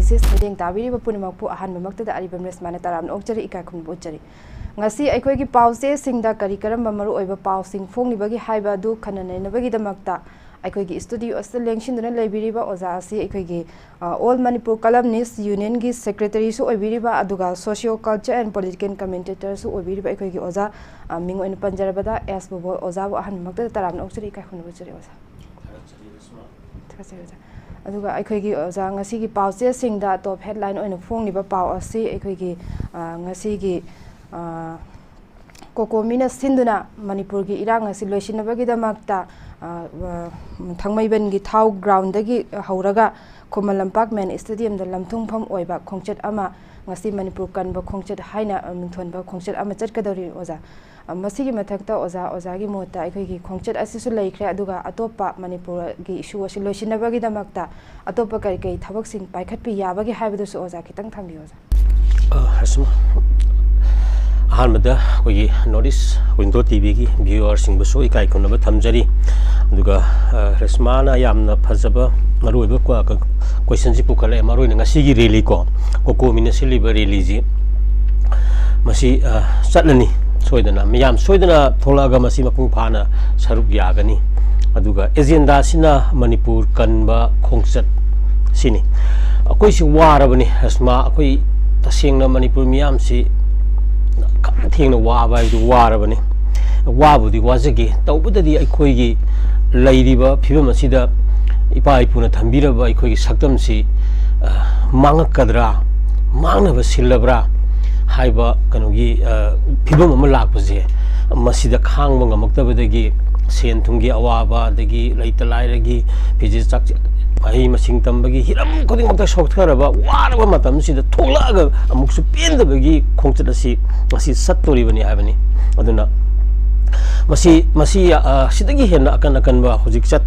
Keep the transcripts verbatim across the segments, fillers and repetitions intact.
ꯁꯤꯁ ꯃꯤꯠꯌꯦꯡ ꯇꯥꯕꯤꯔꯤꯕ ꯄꯨꯝꯅꯃꯛꯄꯨ ꯑꯍꯥꯟꯕꯃꯛꯇꯗ ꯑꯔꯤꯕꯝ ꯔꯦꯁꯃꯥꯅ ꯇꯔꯥꯝꯅ ꯑꯣꯛꯆꯔꯤ, ꯏꯀꯥꯏ ꯈꯨꯝꯅꯕ ꯎꯠꯆꯔꯤ꯫ ꯉꯁꯤ ꯑꯩꯈꯣꯏꯒꯤ ꯄꯥꯎ ꯆꯦꯁꯤꯡꯗ ꯀꯔꯤ ꯀꯔꯝꯕ ꯃꯔꯨꯑꯣꯏꯕ ꯄꯥꯎꯁꯤꯡ ꯐꯣꯡꯂꯤꯕꯒꯦ ꯍꯥꯏꯕ ꯑꯗꯨ ꯈꯟꯅ ꯅꯩꯅꯕꯒꯤꯗꯃꯛꯇ ꯑꯩꯈꯣꯏꯒꯤ ꯁ꯭ꯇꯨꯗꯤꯑꯣ ꯑꯁꯤꯗ ꯂꯦꯡꯁꯤꯟꯗꯨꯅ ꯂꯩꯕꯤꯔꯤꯕ ꯑꯣꯖꯥ ꯑꯁꯤ ꯑꯩꯈꯣꯏꯒꯤ, ꯑ, All Manipur Columnist Unionꯒꯤ ꯁꯦꯀ꯭ꯔꯦꯇꯔꯤꯁꯨ ꯑꯣꯏꯕꯤꯔꯤꯕ, ꯑꯗꯨꯒ Socio Culture and Political Commentatorꯁꯨ ꯑꯣꯏꯕꯤꯔꯤꯕ ꯑꯩꯈꯣꯏꯒꯤ ꯑꯣꯖꯥ, ꯑ, ꯃꯤꯡ ꯑꯣꯏꯅ ꯄꯟꯖꯔꯕꯗ ꯑꯦꯁ ꯕꯣꯕꯣꯜ ꯑꯣꯖꯥꯕꯨ ꯑꯍꯥꯟꯕꯃꯛꯇꯗ ꯇꯔꯥꯝꯅ ꯑꯣꯛꯆꯔꯤ, ꯏꯀꯥꯏ ꯈꯨꯝꯅꯕ ꯎꯠꯆꯔꯤ ꯑꯣꯖꯥ꯫ ꯊꯥꯒꯠꯆꯔꯤ, ꯑꯣꯖꯥ꯫ ꯑꯗꯨꯒ ꯑꯩꯈꯣꯏꯒꯤ ꯑꯣꯖꯥ ꯉꯁꯤꯒꯤ ꯄꯥꯎ ꯆꯦꯁꯤꯡꯗ ꯇꯣꯞ ꯍꯦꯗꯂꯥꯏꯟ ꯑꯣꯏꯅ ꯐꯣꯡꯂꯤꯕ ꯄꯥꯎ ꯑꯁꯤ ꯑꯩꯈꯣꯏꯒꯤ, ꯑ, ꯉꯁꯤꯒꯤ, ꯑ, ꯀꯣꯀꯣꯃꯤꯅ ꯁꯤꯟꯗꯨꯅ ꯃꯅꯤꯄꯨꯔꯒꯤ ꯏꯔꯥꯡ ꯑꯁꯤ ꯂꯣꯏꯁꯤꯟꯅꯕꯒꯤꯗꯃꯛꯇ, ꯑ, ꯑ, ꯊꯥꯡꯃꯩꯕꯟꯒꯤ ꯊꯥꯎ ꯒ꯭ꯔꯥꯎꯟꯗꯒꯤ ꯍꯧꯔꯒ ꯈꯨꯃꯟ ꯂꯝꯄꯥꯛ ꯃꯦꯟ ꯁ꯭ꯇꯦꯗꯤꯌꯝꯗ ꯂꯝꯊꯨꯡꯐꯝ ꯑꯣꯏꯕ ꯈꯣꯡꯆꯠ ꯑꯃ, ꯉꯁꯤ ꯃꯅꯤꯄꯨꯔ ꯀꯟꯕ ꯈꯣꯡꯆꯠ ꯍꯥꯏꯅ, ꯑ, ꯃꯤꯡꯊꯣꯟꯕ ꯈꯣꯡꯆꯠ ꯑꯃ ꯆꯠꯀꯗꯧꯔꯤ ꯑꯣꯖꯥ꯫ ꯑ, ꯃꯁꯤꯒꯤ ꯃꯊꯛꯇ ꯑꯣꯖꯥ, ꯑꯣꯖꯥꯒꯤ ꯃꯣꯠꯇ ꯑꯩꯈꯣꯏꯒꯤ ꯈꯣꯡꯆꯠ ꯑꯁꯤꯁꯨ ꯂꯩꯈ꯭ꯔꯦ, ꯑꯗꯨꯒ ꯑꯇꯣꯞꯄ ꯃꯅꯤꯄꯨꯔꯒꯤ ꯏꯁꯨ ꯑꯁꯤ ꯂꯣꯏꯁꯤꯟꯅꯕꯒꯤꯗꯃꯛꯇ ꯑꯇꯣꯞꯄ ꯀꯔꯤ ꯀꯔꯤ ꯊꯕꯛꯁꯤꯡ ꯄꯥꯏꯈꯠꯄꯤ ꯌꯥꯕꯒꯦ ꯍꯥꯏꯕꯗꯨꯁꯨ ꯑꯣꯖꯥ ꯈꯤꯇꯪ ꯊꯝꯕꯤꯌꯨ ꯑꯣꯖꯥ꯫ ꯑ, ꯍꯔꯁꯃ, ꯑꯍꯥꯟꯕꯗ ꯑꯩꯈꯣꯏꯒꯤ North East Window TVꯒꯤ viewerꯁꯤꯡꯕꯨꯁꯨ ꯏꯀꯥꯏ ꯈꯨꯝꯅꯕ ꯊꯝꯖꯔꯤ꯫ ꯑꯗꯨꯒ, ꯑ, ꯍꯔꯁꯃꯥꯅ ꯌꯥꯝꯅ ꯐꯖꯕ ꯃꯔꯨꯑꯣꯏꯕ ꯀ꯭ꯋ-, ꯀ-, questionꯁꯤ ꯄꯨꯈꯠꯂꯛꯑꯦ, ꯃꯔꯨꯑꯣꯏꯅ ꯉꯁꯤꯒꯤ rallyꯀꯣ, ꯀꯣꯀꯣꯃꯤꯅ ꯁꯤꯜꯂꯤꯕ rallyꯁꯤ, ꯃꯁꯤ, ꯑ, ꯆꯠꯂꯅꯤ ꯁꯣꯏꯗꯅ, ꯃꯤꯌꯥꯝ ꯁꯣꯏꯗꯅ ꯊꯣꯛꯂꯛꯑꯒ ꯃꯁꯤ ꯃꯄꯨꯡ ꯐꯥꯅ ꯁꯔꯨꯛ ꯌꯥꯒꯅꯤ꯫ ꯑꯗꯨꯒ agendaꯁꯤꯅ ꯃꯅꯤꯄꯨꯔ ꯀꯟꯕ ꯈꯣꯡꯆꯠ ꯁꯤꯅꯤ꯫ ꯑꯩꯈꯣꯏꯁꯤ ꯋꯥꯔꯕꯅꯤ ꯍꯔꯁꯃꯥ, ꯑꯩꯈꯣꯏ ꯇꯁꯦꯡꯅ ꯃꯅꯤꯄꯨꯔ ꯃꯤꯌꯥꯝꯁꯤ ꯈꯝ ꯊꯦꯡꯅ ꯋꯥꯕ ꯍꯥꯏꯕꯗꯨ ꯋꯥꯔꯕꯅꯤ꯫ ꯋꯥꯕꯨꯗꯤ ꯋꯥꯖꯒꯦ, ꯇꯧꯕꯇꯗꯤ ꯑꯩꯈꯣꯏꯒꯤ ꯂꯩꯔꯤꯕ ꯐꯤꯕꯝ ꯑꯁꯤꯗ ꯏꯄꯥ ꯏꯄꯨꯅ ꯊꯝꯕꯤꯔꯕ ꯑꯩꯈꯣꯏꯒꯤ ꯁꯛꯇꯝꯁꯤ, ꯑ, ꯃꯥꯡꯉꯛꯀꯗ꯭ꯔꯥ, ꯃꯥꯡꯅꯕ ꯁꯤꯜꯂꯕ꯭ꯔꯥ ꯍꯥꯏꯕ ꯀꯩꯅꯣꯒꯤ, ꯑ, ꯐꯤꯕꯝ ꯑꯃ ꯂꯥꯛꯄꯁꯦ, ꯃꯁꯤꯗ ꯈꯥꯡꯕ ꯉꯝꯃꯛꯇꯕꯗꯒꯤ ꯁꯦꯟ ꯊꯨꯝꯒꯤ ꯑꯋꯥꯕ, ꯑꯗꯒꯤ ꯂꯩꯇ ꯂꯥꯏꯔꯒꯤ ꯐꯤꯖꯦꯠ ꯆꯥꯛ-, ꯃꯍꯩ ꯃꯁꯤꯡ ꯇꯝꯕꯒꯤ ꯍꯤꯔꯝ ꯈꯨꯗꯤꯡꯃꯛꯇ ꯁꯣꯛꯊꯔꯕ ꯋꯥꯔꯕ ꯃꯇꯝꯁꯤꯗ ꯊꯣꯛꯂꯛꯑꯒ ꯑꯃꯨꯛꯁꯨ ꯄꯦꯟꯗꯕꯒꯤ ꯈꯣꯡꯆꯠ ꯑꯁꯤ ꯉꯁꯤ ꯆꯠꯇꯣꯔꯤꯕꯅꯤ ꯍꯥꯏꯕꯅꯤ꯫ ꯑꯗꯨꯅ ꯃꯁꯤ, ꯃꯁꯤ, ꯑ, ꯁꯤꯗꯒꯤ ꯍꯦꯟꯅ ꯑꯀꯟ ꯑꯀꯟꯕ ꯍꯧꯖꯤꯛ ꯆꯠ-,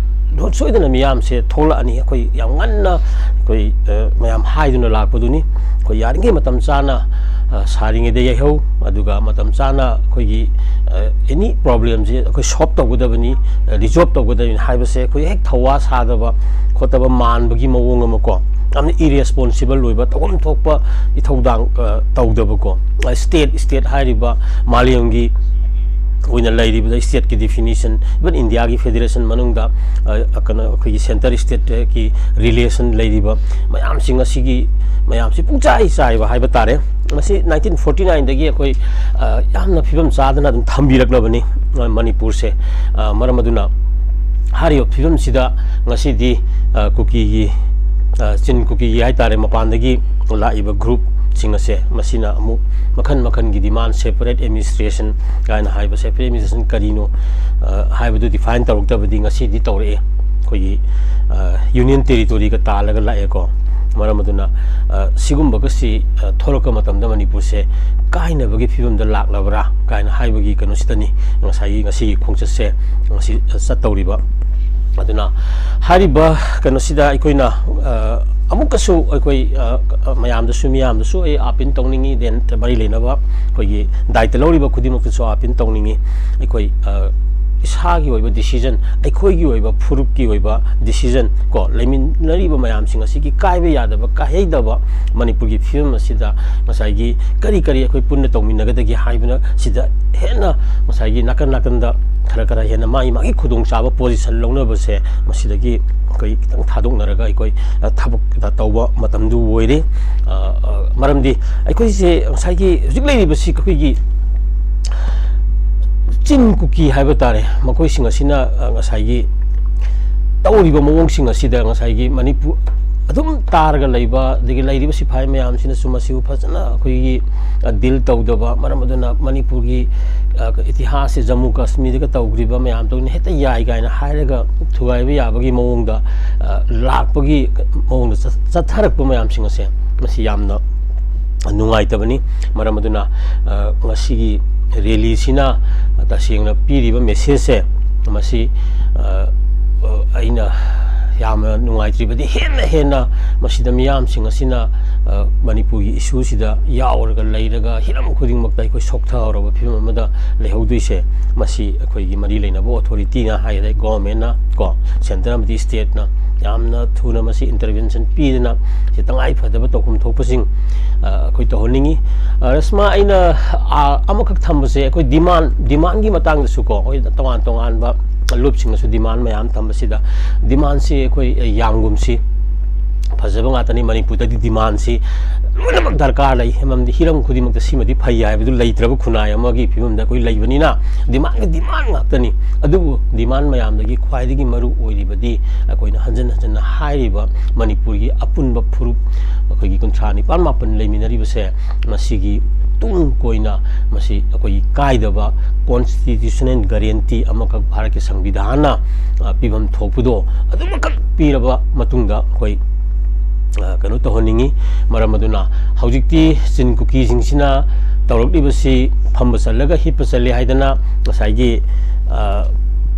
ꯁꯣꯏꯗꯅ ꯃꯤꯌꯥꯝꯁꯦ ꯊꯣꯛꯂꯛꯑꯅꯤ꯫ ꯑꯩꯈꯣꯏ ꯌꯥꯝ ꯉꯟꯅ ꯑꯩꯈꯣꯏ, ꯑ, ꯃꯌꯥꯝ ꯍꯥꯏꯗꯨꯅ ꯂꯥꯛꯄꯗꯨꯅꯤ꯫ ꯑꯩꯈꯣꯏ ꯌꯥꯔꯤꯉꯩ ꯃꯇꯝ ꯆꯥꯅ, ꯑ, ꯁꯥꯔꯤꯉꯩꯗ ꯌꯩꯍꯧ, ꯑꯗꯨꯒ ꯃꯇꯝ ꯆꯥꯅ ꯑꯩꯈꯣꯏꯒꯤ, ꯑ, any problemꯁꯦ ꯑꯩꯈꯣꯏ solve ꯇꯧꯒꯗꯕꯅꯤ, ꯑ, resolve ꯇꯧꯒꯗꯕꯅꯤ ꯍꯥꯏꯕꯁꯦ ꯑꯩꯈꯣꯏ ꯍꯦꯛ ꯊꯧꯋꯥ ꯁꯥꯗꯕ ꯈꯣꯠꯇꯕ ꯃꯥꯟꯕꯒꯤ ꯃꯑꯣꯡ ꯑꯃꯀꯣ, ꯌꯥꯝꯅ ꯏꯔꯦꯁꯄꯣꯟꯁꯤꯕꯜ ꯑꯣꯏꯕ, ꯇꯧꯐꯝ ꯊꯣꯛꯄ ꯏꯊꯧꯗꯥꯡ, ꯑ, ꯇꯧꯗꯕꯀꯣ꯫ ꯑ, ꯁ꯭ꯇꯦꯠ, ꯁ꯭ꯇꯦꯠ ꯍꯥꯏꯔꯤꯕ ꯃꯥꯂꯦꯝꯒꯤ ꯑꯣꯏꯅ ꯂꯩꯔꯤꯕꯗ ꯁ꯭ꯇꯦꯠꯀꯤ ꯗꯤꯐꯤꯅꯤꯁꯟ, ꯏꯚꯟ ꯏꯟꯗꯤꯌꯥꯒꯤ ꯐꯦꯗꯔꯦꯁꯟ ꯃꯅꯨꯡꯗ, ꯑ, ꯀꯩꯅꯣ, ꯑꯩꯈꯣꯏꯒꯤ ꯁꯦꯟꯇꯔ ꯁ꯭ꯇꯦꯠꯀꯤ ꯔꯤꯂꯦꯁꯟ ꯂꯩꯔꯤꯕ ꯃꯌꯥꯝꯁꯤꯡ ꯑꯁꯤꯒꯤ, ꯃꯌꯥꯝꯁꯤ ꯄꯨꯡꯆꯥꯏ ꯆꯥꯏꯕ ꯍꯥꯏꯕ ꯇꯥꯔꯦ꯫ ꯃꯁꯤ ꯅꯥꯏꯟꯇꯤꯟ ꯐꯣꯔꯇꯤ ꯅꯥꯏꯟꯗꯒꯤ ꯑꯩꯈꯣꯏ, ꯑ, ꯌꯥꯝꯅ ꯐꯤꯕꯝ ꯆꯥꯗꯅ ꯑꯗꯨꯝ ꯊꯝꯕꯤꯔꯛꯂꯕꯅꯤ, ꯑ, ꯃꯅꯤꯄꯨꯔꯁꯦ꯫ ꯑ, ꯃꯔꯝ ꯑꯗꯨꯅ ꯍꯥꯏꯔꯤꯕ ꯐꯤꯕꯝꯁꯤꯗ ꯉꯁꯤꯗꯤ, ꯑ, ꯀꯨꯀꯤꯒꯤ, ꯑ, ꯆꯤꯟ ꯀꯨꯀꯤꯒꯤ ꯍꯥꯏ ꯇꯥꯔꯦ, ꯃꯄꯥꯟꯗꯒꯤ ꯂꯥꯛꯏꯕ ꯒ꯭ꯔꯨꯞꯁꯤꯡ ꯑꯁꯦ, ꯃꯁꯤꯅ ꯑꯃꯨꯛ ꯃꯈꯜ ꯃꯈꯜꯒꯤ ꯗꯤꯃꯥꯟ, ꯁꯦꯄꯔꯦꯠ ꯑꯦꯗꯃꯤꯅꯤꯁꯇ꯭ꯔꯦꯁꯟ ꯀꯥꯏꯅ ꯍꯥꯏꯕ, ꯁꯦꯄꯔꯦꯠ ꯑꯦꯗꯃꯤꯅꯤꯁꯇ꯭ꯔꯦꯁꯟ ꯀꯔꯤꯅꯣ, ꯑ, ꯍꯥꯏꯕꯗꯨ ꯗꯤꯐꯥꯏꯟ ꯇꯧꯔꯛꯇꯕꯗꯤ ꯉꯁꯤꯗꯤ ꯇꯧꯔꯛꯑꯦ꯫ ꯑꯩꯈꯣꯏꯒꯤ, ꯑ, ꯌꯨꯅꯤꯌꯟ ꯇꯦꯔꯤꯇꯣꯔꯤꯒ ꯇꯥꯜꯂꯒ ꯂꯥꯛꯑꯦꯀꯣ꯫ ꯃꯔꯝ ꯑꯗꯨꯅ, ꯑ, ꯁꯤꯒꯨꯝꯕꯒꯁꯤ, ꯑ, ꯊꯣꯛꯂꯛꯄ ꯃꯇꯝꯗ ꯃꯅꯤꯄꯨꯔꯁꯦ ꯀꯥꯏꯅꯕꯒꯤ ꯐꯤꯕꯝꯗ ꯂꯥꯛꯂꯕ꯭ꯔꯥ ꯀꯥꯏꯅ ꯍꯥꯏꯕꯒꯤ ꯀꯩꯅꯣꯁꯤꯗꯅꯤ ꯉꯁꯥꯏꯒꯤ, ꯉꯁꯤꯒꯤ ꯈꯣꯡꯆꯠꯁꯦ ꯉꯁꯤ ꯆꯠꯇꯧꯔꯤꯕ꯫ ꯑꯗꯨꯅ ꯍꯥꯏꯔꯤꯕ ꯀꯩꯅꯣꯁꯤꯗ ꯑꯩꯈꯣꯏꯅ, ꯑ, ꯑꯃꯨꯛꯀꯁꯨ ꯑꯩꯈꯣꯏ, ꯑ, ꯃꯌꯥꯝꯗꯁꯨ, ꯃꯤꯌꯥꯝꯗꯁꯨ ꯑꯩ ꯑꯥꯄꯤꯜ ꯇꯧꯅꯤꯡꯉꯤ, then ꯃꯔꯤ ꯂꯩꯅꯕ ꯑꯩꯈꯣꯏꯒꯤ ꯗꯥꯏꯇ ꯂꯧꯔꯤꯕ ꯈꯨꯗꯤꯡꯃꯛꯇꯁꯨ ꯑꯥꯄꯤꯜ ꯇꯧꯅꯤꯡꯉꯤ꯫ ꯑꯩꯈꯣꯏ, ꯑ, ꯏꯁꯥꯒꯤ ꯑꯣꯏꯕ ꯗꯤꯁꯤꯖꯟ, ꯑꯩꯈꯣꯏꯒꯤ ꯑꯣꯏꯕ ꯐꯨꯔꯨꯞꯀꯤ ꯑꯣꯏꯕ ꯗꯤꯁꯤꯖꯟ ꯀꯣ, ꯂꯩꯃꯤꯟꯅꯔꯤꯕ ꯃꯌꯥꯝꯁꯤꯡ ꯑꯁꯤꯒꯤ ꯀꯥꯏꯕ ꯌꯥꯗꯕ, ꯀꯥꯏꯍꯩꯗꯕ ꯃꯅꯤꯄꯨꯔꯒꯤ ꯐꯤꯕꯝ ꯑꯁꯤꯗ ꯉꯁꯥꯏꯒꯤ ꯀꯔꯤ ꯀꯔꯤ ꯑꯩꯈꯣꯏ ꯄꯨꯟꯅ ꯇꯧꯃꯤꯟꯅꯒꯗꯒꯦ ꯍꯥꯏꯕꯅ ꯁꯤꯗ ꯍꯦꯟꯅ ꯉꯁꯥꯏꯒꯤ ꯅꯥꯀꯟ ꯅꯥꯀꯟꯗ ꯈꯔ ꯈꯔ ꯍꯦꯟꯅ ꯃꯥꯒꯤ ꯃꯥꯒꯤ ꯈꯨꯗꯣꯡꯆꯥꯕ ꯄꯣꯖꯤꯁꯟ ꯂꯧꯅꯕꯁꯦ ꯃꯁꯤꯗꯒꯤ ꯑꯩꯈꯣꯏ ꯈꯤꯇꯪ ꯊꯥꯗꯣꯛꯅꯔꯒ ꯑꯩꯈꯣꯏ, ꯑ, ꯊꯕꯛ ꯇꯧꯕ ꯃꯇꯝꯗꯨ ꯑꯣꯏꯔꯦ꯫ ꯑ, ꯑ, ꯃꯔꯝꯗꯤ ꯑꯩꯈꯣꯏꯁꯦ ꯉꯁꯥꯏꯒꯤ ꯍꯧꯖꯤꯛ ꯂꯩꯔꯤꯕꯁꯤ ꯑꯩꯈꯣꯏꯒꯤ ꯆꯤꯟ ꯀꯨꯀꯤ ꯍꯥꯏꯕ ꯇꯥꯔꯦ, ꯃꯈꯣꯏꯁꯤꯡ ꯑꯁꯤꯅ, ꯑ, ꯉꯁꯥꯏꯒꯤ ꯇꯧꯔꯤꯕ ꯃꯑꯣꯡꯁꯤꯡ ꯑꯁꯤꯗ ꯉꯁꯥꯏꯒꯤ ꯃꯅꯤꯄꯨꯔ ꯑꯗꯨꯝ ꯇꯥꯔꯒ ꯂꯩꯕ, ꯑꯗꯒꯤ ꯂꯩꯔꯤꯕ ꯁꯤꯐꯥꯏ ꯃꯌꯥꯝꯁꯤꯅꯁꯨ ꯃꯁꯤꯕꯨ ꯐꯖꯅ ꯑꯩꯈꯣꯏꯒꯤ, ꯑ, ꯗꯤꯜ ꯇꯧꯗꯕ, ꯃꯔꯝ ꯑꯗꯨꯅ ꯃꯅꯤꯄꯨꯔꯒꯤ, ꯑ, ꯏꯇꯤꯍꯥꯁꯁꯦ ꯖꯝꯃꯨ ꯀꯥꯁꯃꯤꯔꯗꯒ ꯇꯧꯈ꯭ꯔꯤꯕ ꯃꯌꯥꯝꯗꯧꯅ ꯍꯦꯛꯇ ꯌꯥꯏ ꯀꯥꯏꯅ ꯍꯥꯏꯔꯒ ꯊꯨꯒꯥꯏꯕ ꯌꯥꯕꯒꯤ ꯃꯑꯣꯡꯗ, ꯑ, ꯂꯥꯛꯄꯒꯤ ꯃꯑꯣꯡꯗ ꯆꯠ-, ꯆꯠꯊꯔꯛꯄ ꯃꯌꯥꯝꯁꯤꯡ ꯑꯁꯦ ꯃꯁꯤ ꯌꯥꯝꯅ ꯅꯨꯡꯉꯥꯏꯇꯕꯅꯤ꯫ ꯃꯔꯝ ꯑꯗꯨꯅ, ꯑ, ꯉꯁꯤꯒꯤ ꯔꯦꯂꯤꯁꯤꯅ ꯇꯁꯦꯡꯅ ꯄꯤꯔꯤꯕ ꯃꯦꯁꯦꯖꯁꯦ ꯃꯁꯤ, ꯑ, ꯑ, ꯑꯩꯅ ꯌꯥꯝꯅ ꯅꯨꯡꯉꯥꯏꯇ꯭ꯔꯤꯕꯗꯤ ꯍꯦꯟꯅ ꯍꯦꯟꯅ ꯃꯁꯤꯗ ꯃꯤꯌꯥꯝꯁꯤꯡ ꯑꯁꯤꯅ, ꯑ, ꯃꯅꯤꯄꯨꯔꯒꯤ ꯏꯁꯨꯁꯤꯗ ꯌꯥꯎꯔꯒ ꯂꯩꯔꯒ ꯍꯤꯔꯝ ꯈꯨꯗꯤꯡꯃꯛꯇ ꯑꯩꯈꯣꯏ ꯁꯣꯛꯊꯍꯧꯔꯕ ꯐꯤꯕꯝ ꯑꯃꯗ ꯂꯩꯍꯧꯗꯣꯏꯁꯦ ꯃꯁꯤ ꯑꯩꯈꯣꯏꯒꯤ ꯃꯔꯤ ꯂꯩꯅꯕ ꯑꯣꯊꯣꯔꯤꯇꯤꯅ ꯍꯥꯏꯔꯦ, ꯒꯣꯔꯃꯦꯟꯅ ꯀꯣ, ꯁꯦꯟꯇꯔ ꯑꯃꯗꯤ ꯁ꯭ꯇꯦꯠꯅ ꯌꯥꯝꯅ ꯊꯨꯅ ꯃꯁꯤ intervention ꯄꯤꯗꯅ ꯁꯤ ꯇꯉꯥꯏ ꯐꯗꯕ ꯇꯧꯐꯝ ꯊꯣꯛꯄꯁꯤꯡ, ꯑ, ꯑꯩꯈꯣꯏ ꯇꯧꯍꯟꯅꯤꯡꯉꯤ꯫ ꯑ, ꯔꯁꯃꯥ, ꯑꯩꯅ, ꯑ, ꯑꯃꯈꯛ ꯊꯝꯕꯁꯦ, ꯑꯩꯈꯣꯏ demand, demandꯒꯤ ꯃꯇꯥꯡꯗꯁꯨꯀꯣ, ꯑꯩꯈꯣꯏ ꯇꯣꯉꯥꯟ ꯇꯣꯉꯥꯟꯕ ꯂꯨꯞꯁꯤꯡꯅꯁꯨ demand ꯃꯌꯥꯝ ꯊꯝꯕꯁꯤꯗ, demandꯁꯤ ꯑꯩꯈꯣꯏ, ꯑ, ꯌꯥꯝꯒꯨꯝꯁꯤ ꯐꯖꯕ ꯉꯥꯛꯇꯅꯤ꯫ ꯃꯅꯤꯄꯨꯔꯗꯗꯤ demandꯁꯤ ꯂꯣꯏꯅꯃꯛ ꯗꯔꯀꯥꯔ ꯂꯩ꯫ ꯃꯔꯝꯗꯤ ꯍꯤꯔꯝ ꯈꯨꯗꯤꯡꯃꯛꯇ ꯁꯤꯃꯗꯤ ꯐꯩ ꯍꯥꯏꯕꯗꯨ ꯂꯩꯇ꯭ꯔꯕ ꯈꯨꯟꯅꯥꯏ ꯑꯃꯒꯤ ꯐꯤꯕꯝꯗ ꯑꯩꯈꯣꯏ ꯂꯩꯕꯅꯤꯅ, demandꯒꯤ demand ꯉꯥꯛꯇꯅꯤ꯫ ꯑꯗꯨꯕꯨ demand ꯃꯌꯥꯝꯗꯒꯤ ꯈ꯭ꯋꯥꯏꯗꯒꯤ ꯃꯔꯨ ꯑꯣꯏꯔꯤꯕꯗꯤ ꯑꯩꯈꯣꯏꯅ ꯍꯟꯖꯤꯟ ꯍꯟꯖꯤꯟꯅ ꯍꯥꯏꯔꯤꯕ ꯃꯅꯤꯄꯨꯔꯒꯤ ꯑꯄꯨꯟꯕ ꯐꯨꯔꯨꯞ ꯑꯩꯈꯣꯏꯒꯤ ꯀꯨꯟꯊ꯭ꯔꯥ ꯅꯤꯄꯥꯟ ꯃꯥꯄꯟ ꯂꯩꯃꯤꯟꯅꯔꯤꯕꯁꯦ, ꯃꯁꯤꯒꯤ ꯇꯨꯡ ꯀꯣꯏꯅ ꯃꯁꯤ ꯑꯩꯈꯣꯏꯒꯤ ꯀꯥꯏꯗꯕ constitutional guarantee ꯑꯃꯈꯛ ꯚꯥꯔꯠꯀꯤ ꯁꯪꯕꯤꯙꯥꯟꯅ, ꯑ, ꯄꯤꯐꯝ ꯊꯣꯛꯄꯗꯣ ꯑꯗꯨꯃꯈꯛ ꯄꯤꯔꯕ ꯃꯇꯨꯡꯗ ꯑꯩꯈꯣꯏ, ꯑ, ꯀꯩꯅꯣ ꯇꯧꯍꯟꯅꯤꯡꯉꯤ꯫ ꯃꯔꯝ ꯑꯗꯨꯅ ꯍꯧꯖꯤꯛꯇꯤ ꯆꯤꯟ ꯀꯨꯀꯤꯁꯤꯡꯁꯤꯅ ꯇꯧꯔꯛꯂꯤꯕꯁꯤ ꯐꯝꯕ ꯆꯠꯂꯒ ꯍꯤꯞꯄ ꯆꯠꯂꯦ ꯍꯥꯏꯗꯅ ꯉꯁꯥꯏꯒꯤ, ꯑ,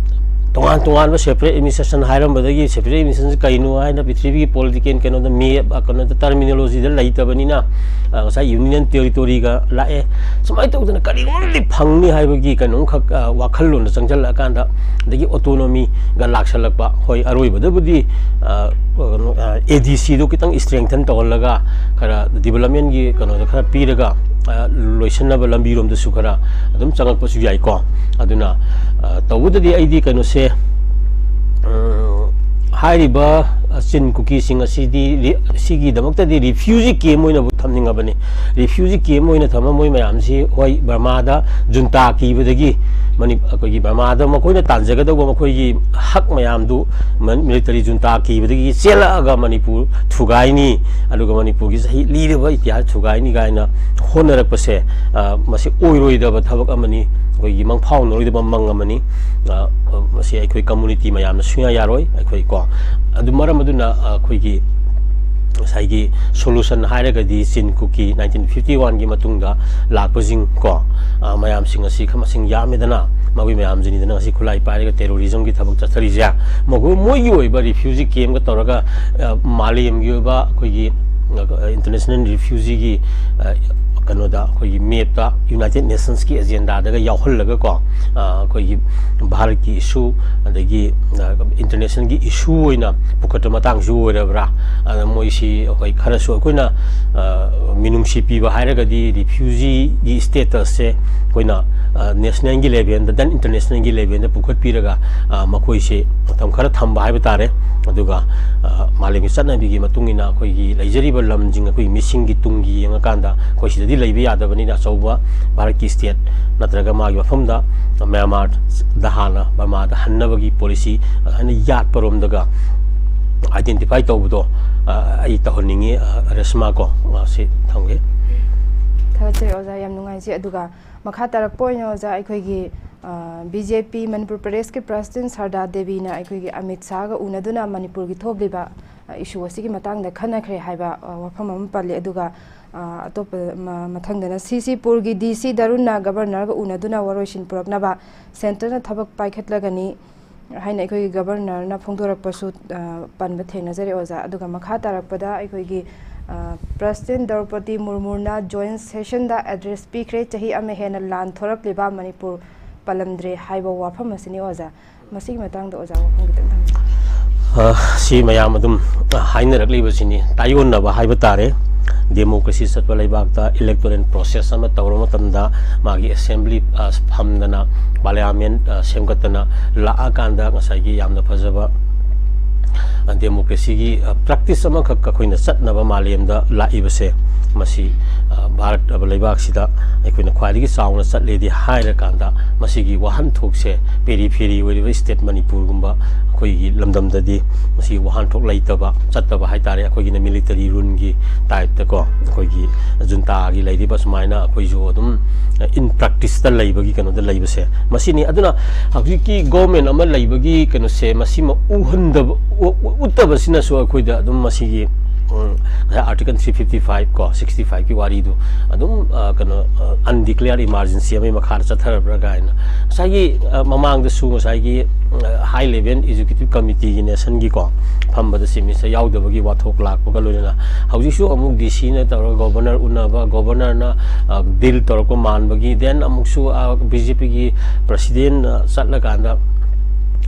ꯇꯣꯉꯥꯟ ꯇꯣꯉꯥꯟꯕ separate administration ꯍꯥꯏꯔꯝꯕꯗꯒꯤ separate administration ꯀꯩꯅꯣ ꯍꯥꯏꯅ ꯄ꯭ꯔꯤꯊꯤꯕꯤꯒꯤ political ꯀꯩꯅꯣꯗ ꯃꯦꯞ, ꯀꯩꯅꯣꯗ terminologyꯗ ꯂꯩꯇꯕꯅꯤꯅ, ꯑ, ꯉꯁꯥꯏ union territoryꯒ ꯂꯥꯛꯑꯦ꯫ ꯁꯨꯃꯥꯏꯅ ꯇꯧꯗꯅ ꯀꯔꯤꯒꯨꯝꯕꯗꯤ ꯐꯪꯅꯤ ꯍꯥꯏꯕꯒꯤ ꯀꯩꯅꯣꯝꯈꯛ, ꯑ, ꯋꯥꯈꯜꯂꯣꯟꯗ ꯆꯪꯁꯤꯜꯂꯛꯑꯀꯥꯟꯗ, ꯑꯗꯒꯤ autonomyꯒ ꯂꯥꯛꯁꯜꯂꯛꯄ, ꯍꯣꯏ, ꯑꯔꯣꯏꯕꯗꯨꯕꯨꯗꯤ, ꯑ, ꯀꯩꯅꯣ, ꯑ, ADCꯗꯨ ꯈꯤꯇꯪ strengthen ꯇꯧꯍꯜꯂꯒ ꯈꯔ developmentꯒꯤ ꯀꯩꯅꯣꯗ ꯈꯔ ꯄꯤꯔꯒ, ꯑ, ꯂꯣꯏꯁꯤꯟꯅꯕ ꯂꯝꯕꯤꯔꯣꯝꯗꯁꯨ ꯈꯔ ꯑꯗꯨꯝ ꯆꯪꯉꯛꯄꯁꯨ ꯌꯥꯏꯀꯣ꯫ ꯑꯗꯨꯅ, ꯑ, ꯇꯧꯕꯗꯗꯤ ꯑꯩꯗꯤ ꯀꯩꯅꯣꯁꯦ, ꯎꯝ, ꯍꯥꯏꯔꯤꯕ, ꯑ, ꯆꯤꯟ ꯀꯨꯀꯤꯁꯤꯡ ꯑꯁꯤꯗꯤ ꯔꯤ-, ꯁꯤꯒꯤꯗꯃꯛꯇꯗꯤ refugee camp ꯑꯣꯏꯅꯕꯨ ꯊꯝꯅꯤꯡꯉꯕꯅꯤ꯫ Refugee camp ꯑꯣꯏꯅ ꯊꯝꯕ ꯃꯣꯏ ꯃꯌꯥꯝꯁꯤ, ꯍꯣꯏ, ꯕꯔꯃꯥꯗ ꯖꯨꯟꯇꯥ ꯀꯤꯕꯗꯒꯤ ꯃꯅꯤ-, ꯑꯩꯈꯣꯏꯒꯤ ꯕꯔꯃꯥꯗ ꯃꯈꯣꯏꯅ ꯇꯥꯟꯖꯒꯗꯧꯕ ꯃꯈꯣꯏꯒꯤ ꯍꯛ ꯃꯌꯥꯝꯗꯨ ꯃ-, military ꯖꯨꯟꯇꯥ ꯀꯤꯕꯗꯒꯤ ꯆꯦꯜꯂꯛꯑꯒ ꯃꯅꯤꯄꯨꯔ ꯊꯨꯒꯥꯏꯅꯤ, ꯑꯗꯨꯒ ꯃꯅꯤꯄꯨꯔꯒꯤ ꯆꯍꯤ ꯂꯤꯔꯕ ꯏꯇꯤꯍꯥꯁ ꯊꯨꯒꯥꯏꯅꯤ ꯀꯥꯏꯅ ꯍꯣꯠꯅꯔꯛꯄꯁꯦ, ꯑ, ꯃꯁꯤ ꯑꯣꯏꯔꯣꯏꯗꯕ ꯊꯕꯛ ꯑꯃꯅꯤ, ꯑꯩꯈꯣꯏꯒꯤ ꯃꯪꯐꯥꯎꯅꯔꯣꯏꯗꯕ ꯃꯪ ꯑꯃꯅꯤ꯫ ꯑ, ꯃꯁꯤ ꯑꯩꯈꯣꯏ community ꯃꯌꯥꯝꯅ ꯁꯨꯡꯌꯥ ꯌꯥꯔꯣꯏ꯫ ꯑꯩꯈꯣꯏ ꯀꯣ, ꯑꯗꯨ ꯃꯔꯝ ꯑꯗꯨꯅ, ꯑ, ꯑꯩꯈꯣꯏꯒꯤ ꯉꯁꯥꯏꯒꯤ solution ꯍꯥꯏꯔꯒꯗꯤ ꯆꯤꯟ ꯀꯨꯀꯤ nineteen fifty oneꯒꯤ ꯃꯇꯨꯡꯗ ꯂꯥꯛꯄꯁꯤꯡ ꯀꯣ, ꯑ, ꯃꯌꯥꯝꯁꯤꯡ ꯑꯁꯤ ꯈ-, ꯃꯁꯤꯡ ꯌꯥꯝꯃꯦꯗꯅ, ꯃꯈꯣꯏ ꯃꯌꯥꯝꯁꯤꯅꯤꯗꯅ ꯉꯁꯤ ꯈꯨꯠꯂꯥꯏ ꯄꯥꯏꯔꯒ terrorismꯒꯤ ꯊꯕꯛ ꯆꯠꯊꯔꯤꯁꯦ꯫ ꯃꯈꯣꯏ, ꯃꯣꯏꯒꯤ ꯑꯣꯏꯕ refugeeꯒꯤ camp ꯇꯧꯔꯒ, ꯑ, ꯃꯥꯂꯦꯝꯒꯤ ꯑꯣꯏꯕ ꯑꯩꯈꯣꯏꯒꯤ, ꯑ, international refugeeꯒꯤ, ꯑ, ꯀꯩꯅꯣꯗ ꯑꯩꯈꯣꯏꯒꯤ ꯃꯦꯞꯇ ꯌꯨꯅꯥꯏꯇꯦꯠ ꯅꯦꯁꯟꯁꯀꯤ ꯑꯦꯖꯦꯟꯗꯥꯗꯒ ꯌꯥꯎꯍꯜꯂꯒꯀꯣ, ꯑꯩꯈꯣꯏꯒꯤ ꯚꯥꯔꯠꯀꯤ ꯏꯁꯨ ꯑꯗꯒꯤ ꯏꯟꯇꯔꯅꯦꯁꯅꯦꯜꯒꯤ ꯏꯁꯨ ꯑꯣꯏꯅ ꯄꯨꯈꯠꯄ ꯃꯇꯥꯡꯁꯨ ꯑꯣꯏꯔꯕ꯭ꯔꯥ? ꯑꯗ ꯃꯣꯏꯁꯤ ꯑꯩꯈꯣꯏ ꯈꯔꯁꯨ ꯑꯩꯈꯣꯏꯅ ꯃꯤꯅꯨꯡꯁꯤ ꯄꯤꯕ ꯍꯥꯏꯔꯒꯗꯤ ꯔꯤꯐ꯭ꯌꯨꯖꯤꯒꯤ ꯁ꯭ꯇꯦꯇꯁꯁꯦ ꯑꯩꯈꯣꯏꯅ ꯅꯦꯁꯅꯦꯜꯒꯤ ꯂꯦꯚꯦꯜꯗ, ꯗꯦꯟ ꯏꯟꯇꯔꯅꯦꯁꯅꯦꯜꯒꯤ ꯂꯦꯚꯦꯜꯗ ꯄꯨꯈꯠꯄꯤꯔꯒ ꯃꯈꯣꯏꯁꯦ ꯃꯇꯝ ꯈꯔ ꯊꯝꯕ ꯍꯥꯏꯕ ꯇꯥꯔꯦ꯫ ꯑꯗꯨꯒ ꯃꯥꯂꯦꯝꯒꯤ ꯆꯠꯅꯕꯤꯒꯤ ꯃꯇꯨꯡ ꯏꯟꯅ ꯑꯩꯈꯣꯏꯒꯤ ꯂꯩꯖꯔꯤꯕ ꯂꯝꯁꯤꯡ, ꯑꯩꯈꯣꯏꯒꯤ ꯃꯤꯁꯤꯡꯒꯤ ꯇꯨꯡꯒꯤ ꯌꯦꯡꯉꯀꯥꯟꯗ ꯑꯩꯈꯣꯏ ꯁꯤꯗꯗꯤ ꯂꯩꯕ ꯌꯥꯗꯕꯅꯤꯅ ꯑꯆꯧꯕ ꯚꯥꯔꯠꯀꯤ ꯁ꯭ꯇꯦꯠ ꯅꯠꯇ꯭ꯔꯒ ꯃꯥꯒꯤ ꯃꯐꯝꯗ ꯃ꯭ꯌꯥꯟꯃꯥꯔꯗ ꯍꯥꯟꯅ ꯕꯔꯃꯥꯗ ꯍꯟꯅꯕꯒꯤ ꯄꯣꯂꯤꯁꯤ ꯑꯗꯨꯃꯥꯏꯅ ꯌꯥꯠꯄꯔꯣꯝꯗꯒ ꯑꯥꯏꯗꯦꯟꯇꯤꯐꯥꯏ ꯇꯧꯕꯗꯣ ꯑꯩ ꯇꯧꯍꯟꯅꯤꯡꯉꯤ꯫ ꯔꯦꯁꯃꯥ ꯀꯣ, ꯁꯤ ꯊꯝꯒꯦ꯫ ꯊꯥꯒꯠꯆꯔꯤ ꯑꯣꯖꯥ, ꯌꯥꯝ ꯅꯨꯡꯉꯥꯏꯖꯩ꯫ ꯑꯗꯨꯒ ꯃꯈꯥ ꯇꯥꯔꯛꯄ ꯑꯣꯏꯅ ꯑꯣꯖꯥ, ꯑꯩꯈꯣꯏꯒꯤ ꯕꯤ ꯖꯦ ꯄꯤ ꯃꯅꯤꯄꯨꯔ ꯄ꯭ꯔꯗꯦꯁꯀꯤ ꯄ꯭ꯔꯁꯤꯗꯦꯟ ꯁꯔꯗꯥ ꯗꯦꯕꯤꯅ ꯑꯩꯈꯣꯏꯒꯤ ꯑꯃꯤꯠ ꯁꯥꯍꯒ ꯎꯅꯗꯨꯅ ꯃꯅꯤꯄꯨꯔꯒꯤ ꯊꯣꯛꯂꯤꯕ ꯏꯁꯨ ꯑꯁꯤꯒꯤ ꯃꯇꯥꯡꯗ ꯈꯟꯅꯈ꯭ꯔꯦ ꯍꯥꯏꯕ ꯋꯥꯐꯝ ꯑꯃ ꯄꯜꯂꯤ꯫ ꯑꯗꯨꯒ ꯑꯇꯣꯞꯄ ꯃꯊꯪꯗꯅ ꯁꯤ ꯁꯤ ꯄꯨꯔꯒꯤ ꯗꯤ ꯁꯤ ꯗꯔꯨꯟꯅ ꯒꯕꯔꯅꯔꯒ ꯎꯅꯗꯨꯅ ꯋꯥꯔꯣꯏꯁꯤꯟ ꯄꯨꯔꯛꯅꯕ ꯁꯦꯟꯇꯔꯅ ꯊꯕꯛ ꯄꯥꯏꯈꯠꯂꯒꯅꯤ ꯍꯥꯏꯅ ꯑꯩꯈꯣꯏꯒꯤ ꯒꯕꯔꯅꯔꯅ ꯐꯣꯡꯗꯣꯔꯛꯄꯁꯨ ꯄꯟꯕ ꯊꯦꯡꯅꯖꯔꯦ ꯑꯣꯖꯥ꯫ ꯑꯗꯨꯒ ꯃꯈꯥ ꯇꯥꯔꯛꯄꯗ ꯑꯩꯈꯣꯏꯒꯤ ꯄ꯭ꯔꯁꯤꯗꯦꯟ ꯗ꯭ꯔꯧꯄꯗꯤ ꯃꯨꯔꯃꯨꯅ ꯖꯣꯏꯟ ꯁꯦꯁꯟꯗ ꯑꯦꯗ꯭ꯔꯦꯁ ꯄꯤꯈ꯭ꯔꯦ, ꯆꯍꯤ ꯑꯃ ꯍꯦꯟꯅ ꯂꯥꯟ ꯊꯣꯔꯛꯂꯤꯕ ꯃꯅꯤꯄꯨꯔ ꯄꯜꯂꯝꯗ꯭ꯔꯦ ꯍꯥꯏꯕ ꯋꯥꯐꯝ ꯑꯁꯤꯅꯤ ꯑꯣꯖꯥ꯫ ꯃꯁꯤꯒꯤ ꯃꯇꯥꯡꯗ ꯑꯣꯖꯥ ꯋꯥꯐꯝ ꯈꯤꯇꯪ ꯊꯝꯕꯤꯌꯨ꯫ ꯁꯤ ꯃꯌꯥꯝ ꯑꯗꯨꯝ ꯍꯥꯏꯅꯔꯛꯂꯤꯕꯁꯤꯅꯤ, ꯇꯥꯏꯑꯣꯟꯅꯕ ꯍꯥꯏꯕ ꯇꯥꯔꯦ꯫ ꯗꯦꯃꯣꯀ꯭ꯔꯦꯁꯤ ꯆꯠꯄ ꯂꯩꯕꯥꯛꯇ ꯏꯂꯦꯛꯇꯣꯔꯦꯜ ꯄ꯭ꯔꯣꯁꯦꯁ ꯑꯃ ꯇꯧꯔꯕ ꯃꯇꯝꯗ ꯃꯥꯒꯤ ꯑꯦꯁꯦꯝꯕ꯭ꯂꯤ ꯐꯝꯗꯅ, ꯄꯥꯔꯂꯤꯌꯥꯃꯦꯟ ꯁꯦꯝꯒꯠꯇꯅ ꯂꯥꯛꯑꯀꯥꯟꯗ ꯉꯁꯥꯏꯒꯤ ꯌꯥꯝꯅ ꯐꯖꯕ ꯗꯦꯃꯣꯀ꯭ꯔꯦꯁꯤꯒꯤ ꯄ꯭ꯔꯦꯛꯇꯤꯁ ꯑꯃꯈꯛ ꯑꯩꯈꯣꯏꯅ ꯆꯠꯅꯕ ꯃꯥꯂꯦꯝꯗ ꯂꯥꯛꯏꯕꯁꯦ, ꯃꯁꯤ ꯚꯥꯔꯠ ꯍꯥꯏꯕ ꯂꯩꯕꯥꯛꯁꯤꯗ ꯑꯩꯈꯣꯏꯅ ꯈ꯭ꯋꯥꯏꯗꯒꯤ ꯆꯥꯎꯅ ꯆꯠꯂꯦꯗꯤ ꯍꯥꯏꯔꯀꯥꯟꯗ ꯃꯁꯤꯒꯤ ꯋꯥꯍꯟꯊꯣꯛꯁꯦ ꯄꯦꯔꯤꯐꯦꯔꯤ ꯑꯣꯏꯔꯤꯕ ꯁ꯭ꯇꯦꯠ ꯃꯅꯤꯄꯨꯔꯒꯨꯝꯕ ꯑꯩꯈꯣꯏꯒꯤ ꯂꯝꯗꯝꯗꯗꯤ ꯃꯁꯤꯒꯤ ꯋꯥꯍꯟꯊꯣꯛ ꯂꯩꯇꯕ, ꯆꯠꯇꯕ ꯍꯥꯏ ꯇꯥꯔꯦ꯫ ꯑꯩꯈꯣꯏꯒꯤꯅ ꯃꯤꯂꯤꯇꯔꯤ ꯔꯨꯜꯒꯤ ꯇꯥꯏꯞꯇꯀꯣ, ꯑꯩꯈꯣꯏꯒꯤ ꯖꯨꯟꯇꯥꯒꯤ ꯂꯩꯔꯤꯕ ꯁꯨꯃꯥꯏꯅ ꯑꯩꯈꯣꯏꯁꯨ ꯑꯗꯨꯝ ꯏꯟ ꯄ꯭ꯔꯦꯛꯇꯤꯁꯇ ꯂꯩꯕꯒꯤ ꯀꯩꯅꯣꯗ ꯂꯩꯕꯁꯦ, ꯃꯁꯤꯅꯤ꯫ ꯑꯗꯨꯅ ꯍꯧꯖꯤꯛꯀꯤ ꯒꯣꯔꯃꯦꯟ ꯑꯃ ꯂꯩꯕꯒꯤ ꯀꯩꯅꯣꯁꯦ, ꯃꯁꯤꯃ ꯎꯍꯟꯗꯕ, ꯎ-, ꯎ-, ꯎꯠꯇꯕꯁꯤꯅꯁꯨ ꯑꯩꯈꯣꯏꯗ ꯑꯗꯨꯝ ꯃꯁꯤꯒꯤ ꯎꯝ, ꯉꯁꯥꯏ Article three fifty five ꯀꯣ, sixty five ꯀꯤ ꯋꯥꯔꯤꯗꯨ ꯑꯗꯨꯝ, ꯑ, ꯀꯩꯅꯣ, ꯑ, undeclared emergency ꯑꯃꯒꯤ ꯃꯈꯥꯗ ꯆꯠꯊꯔꯕ꯭ꯔꯥ ꯀꯥꯏꯅ꯫ ꯉꯁꯥꯏꯒꯤ, ꯑ, ꯃꯃꯥꯡꯗꯁꯨ ꯉꯁꯥꯏꯒꯤ, ꯑ, high level executive committee ꯒꯤ national ꯒꯤꯀꯣ ꯐꯝꯕꯗ chief minister ꯌꯥꯎꯗꯕꯒꯤ ꯋꯥꯊꯣꯛ ꯂꯥꯛꯄꯒ ꯂꯣꯏꯅꯅ ꯍꯧꯖꯤꯛꯁꯨ ꯑꯃꯨꯛ D C ꯅ ꯇꯧꯔꯒ governor ꯎꯅꯕ, governor ꯅ, ꯑ, deal ꯇꯧꯔꯛꯄ ꯃꯥꯟꯕꯒꯤ, then ꯑꯃꯨꯛꯁꯨ, ꯑ, B J P ꯒꯤ president, ꯑ, ꯆꯠꯂꯀꯥꯟꯗ,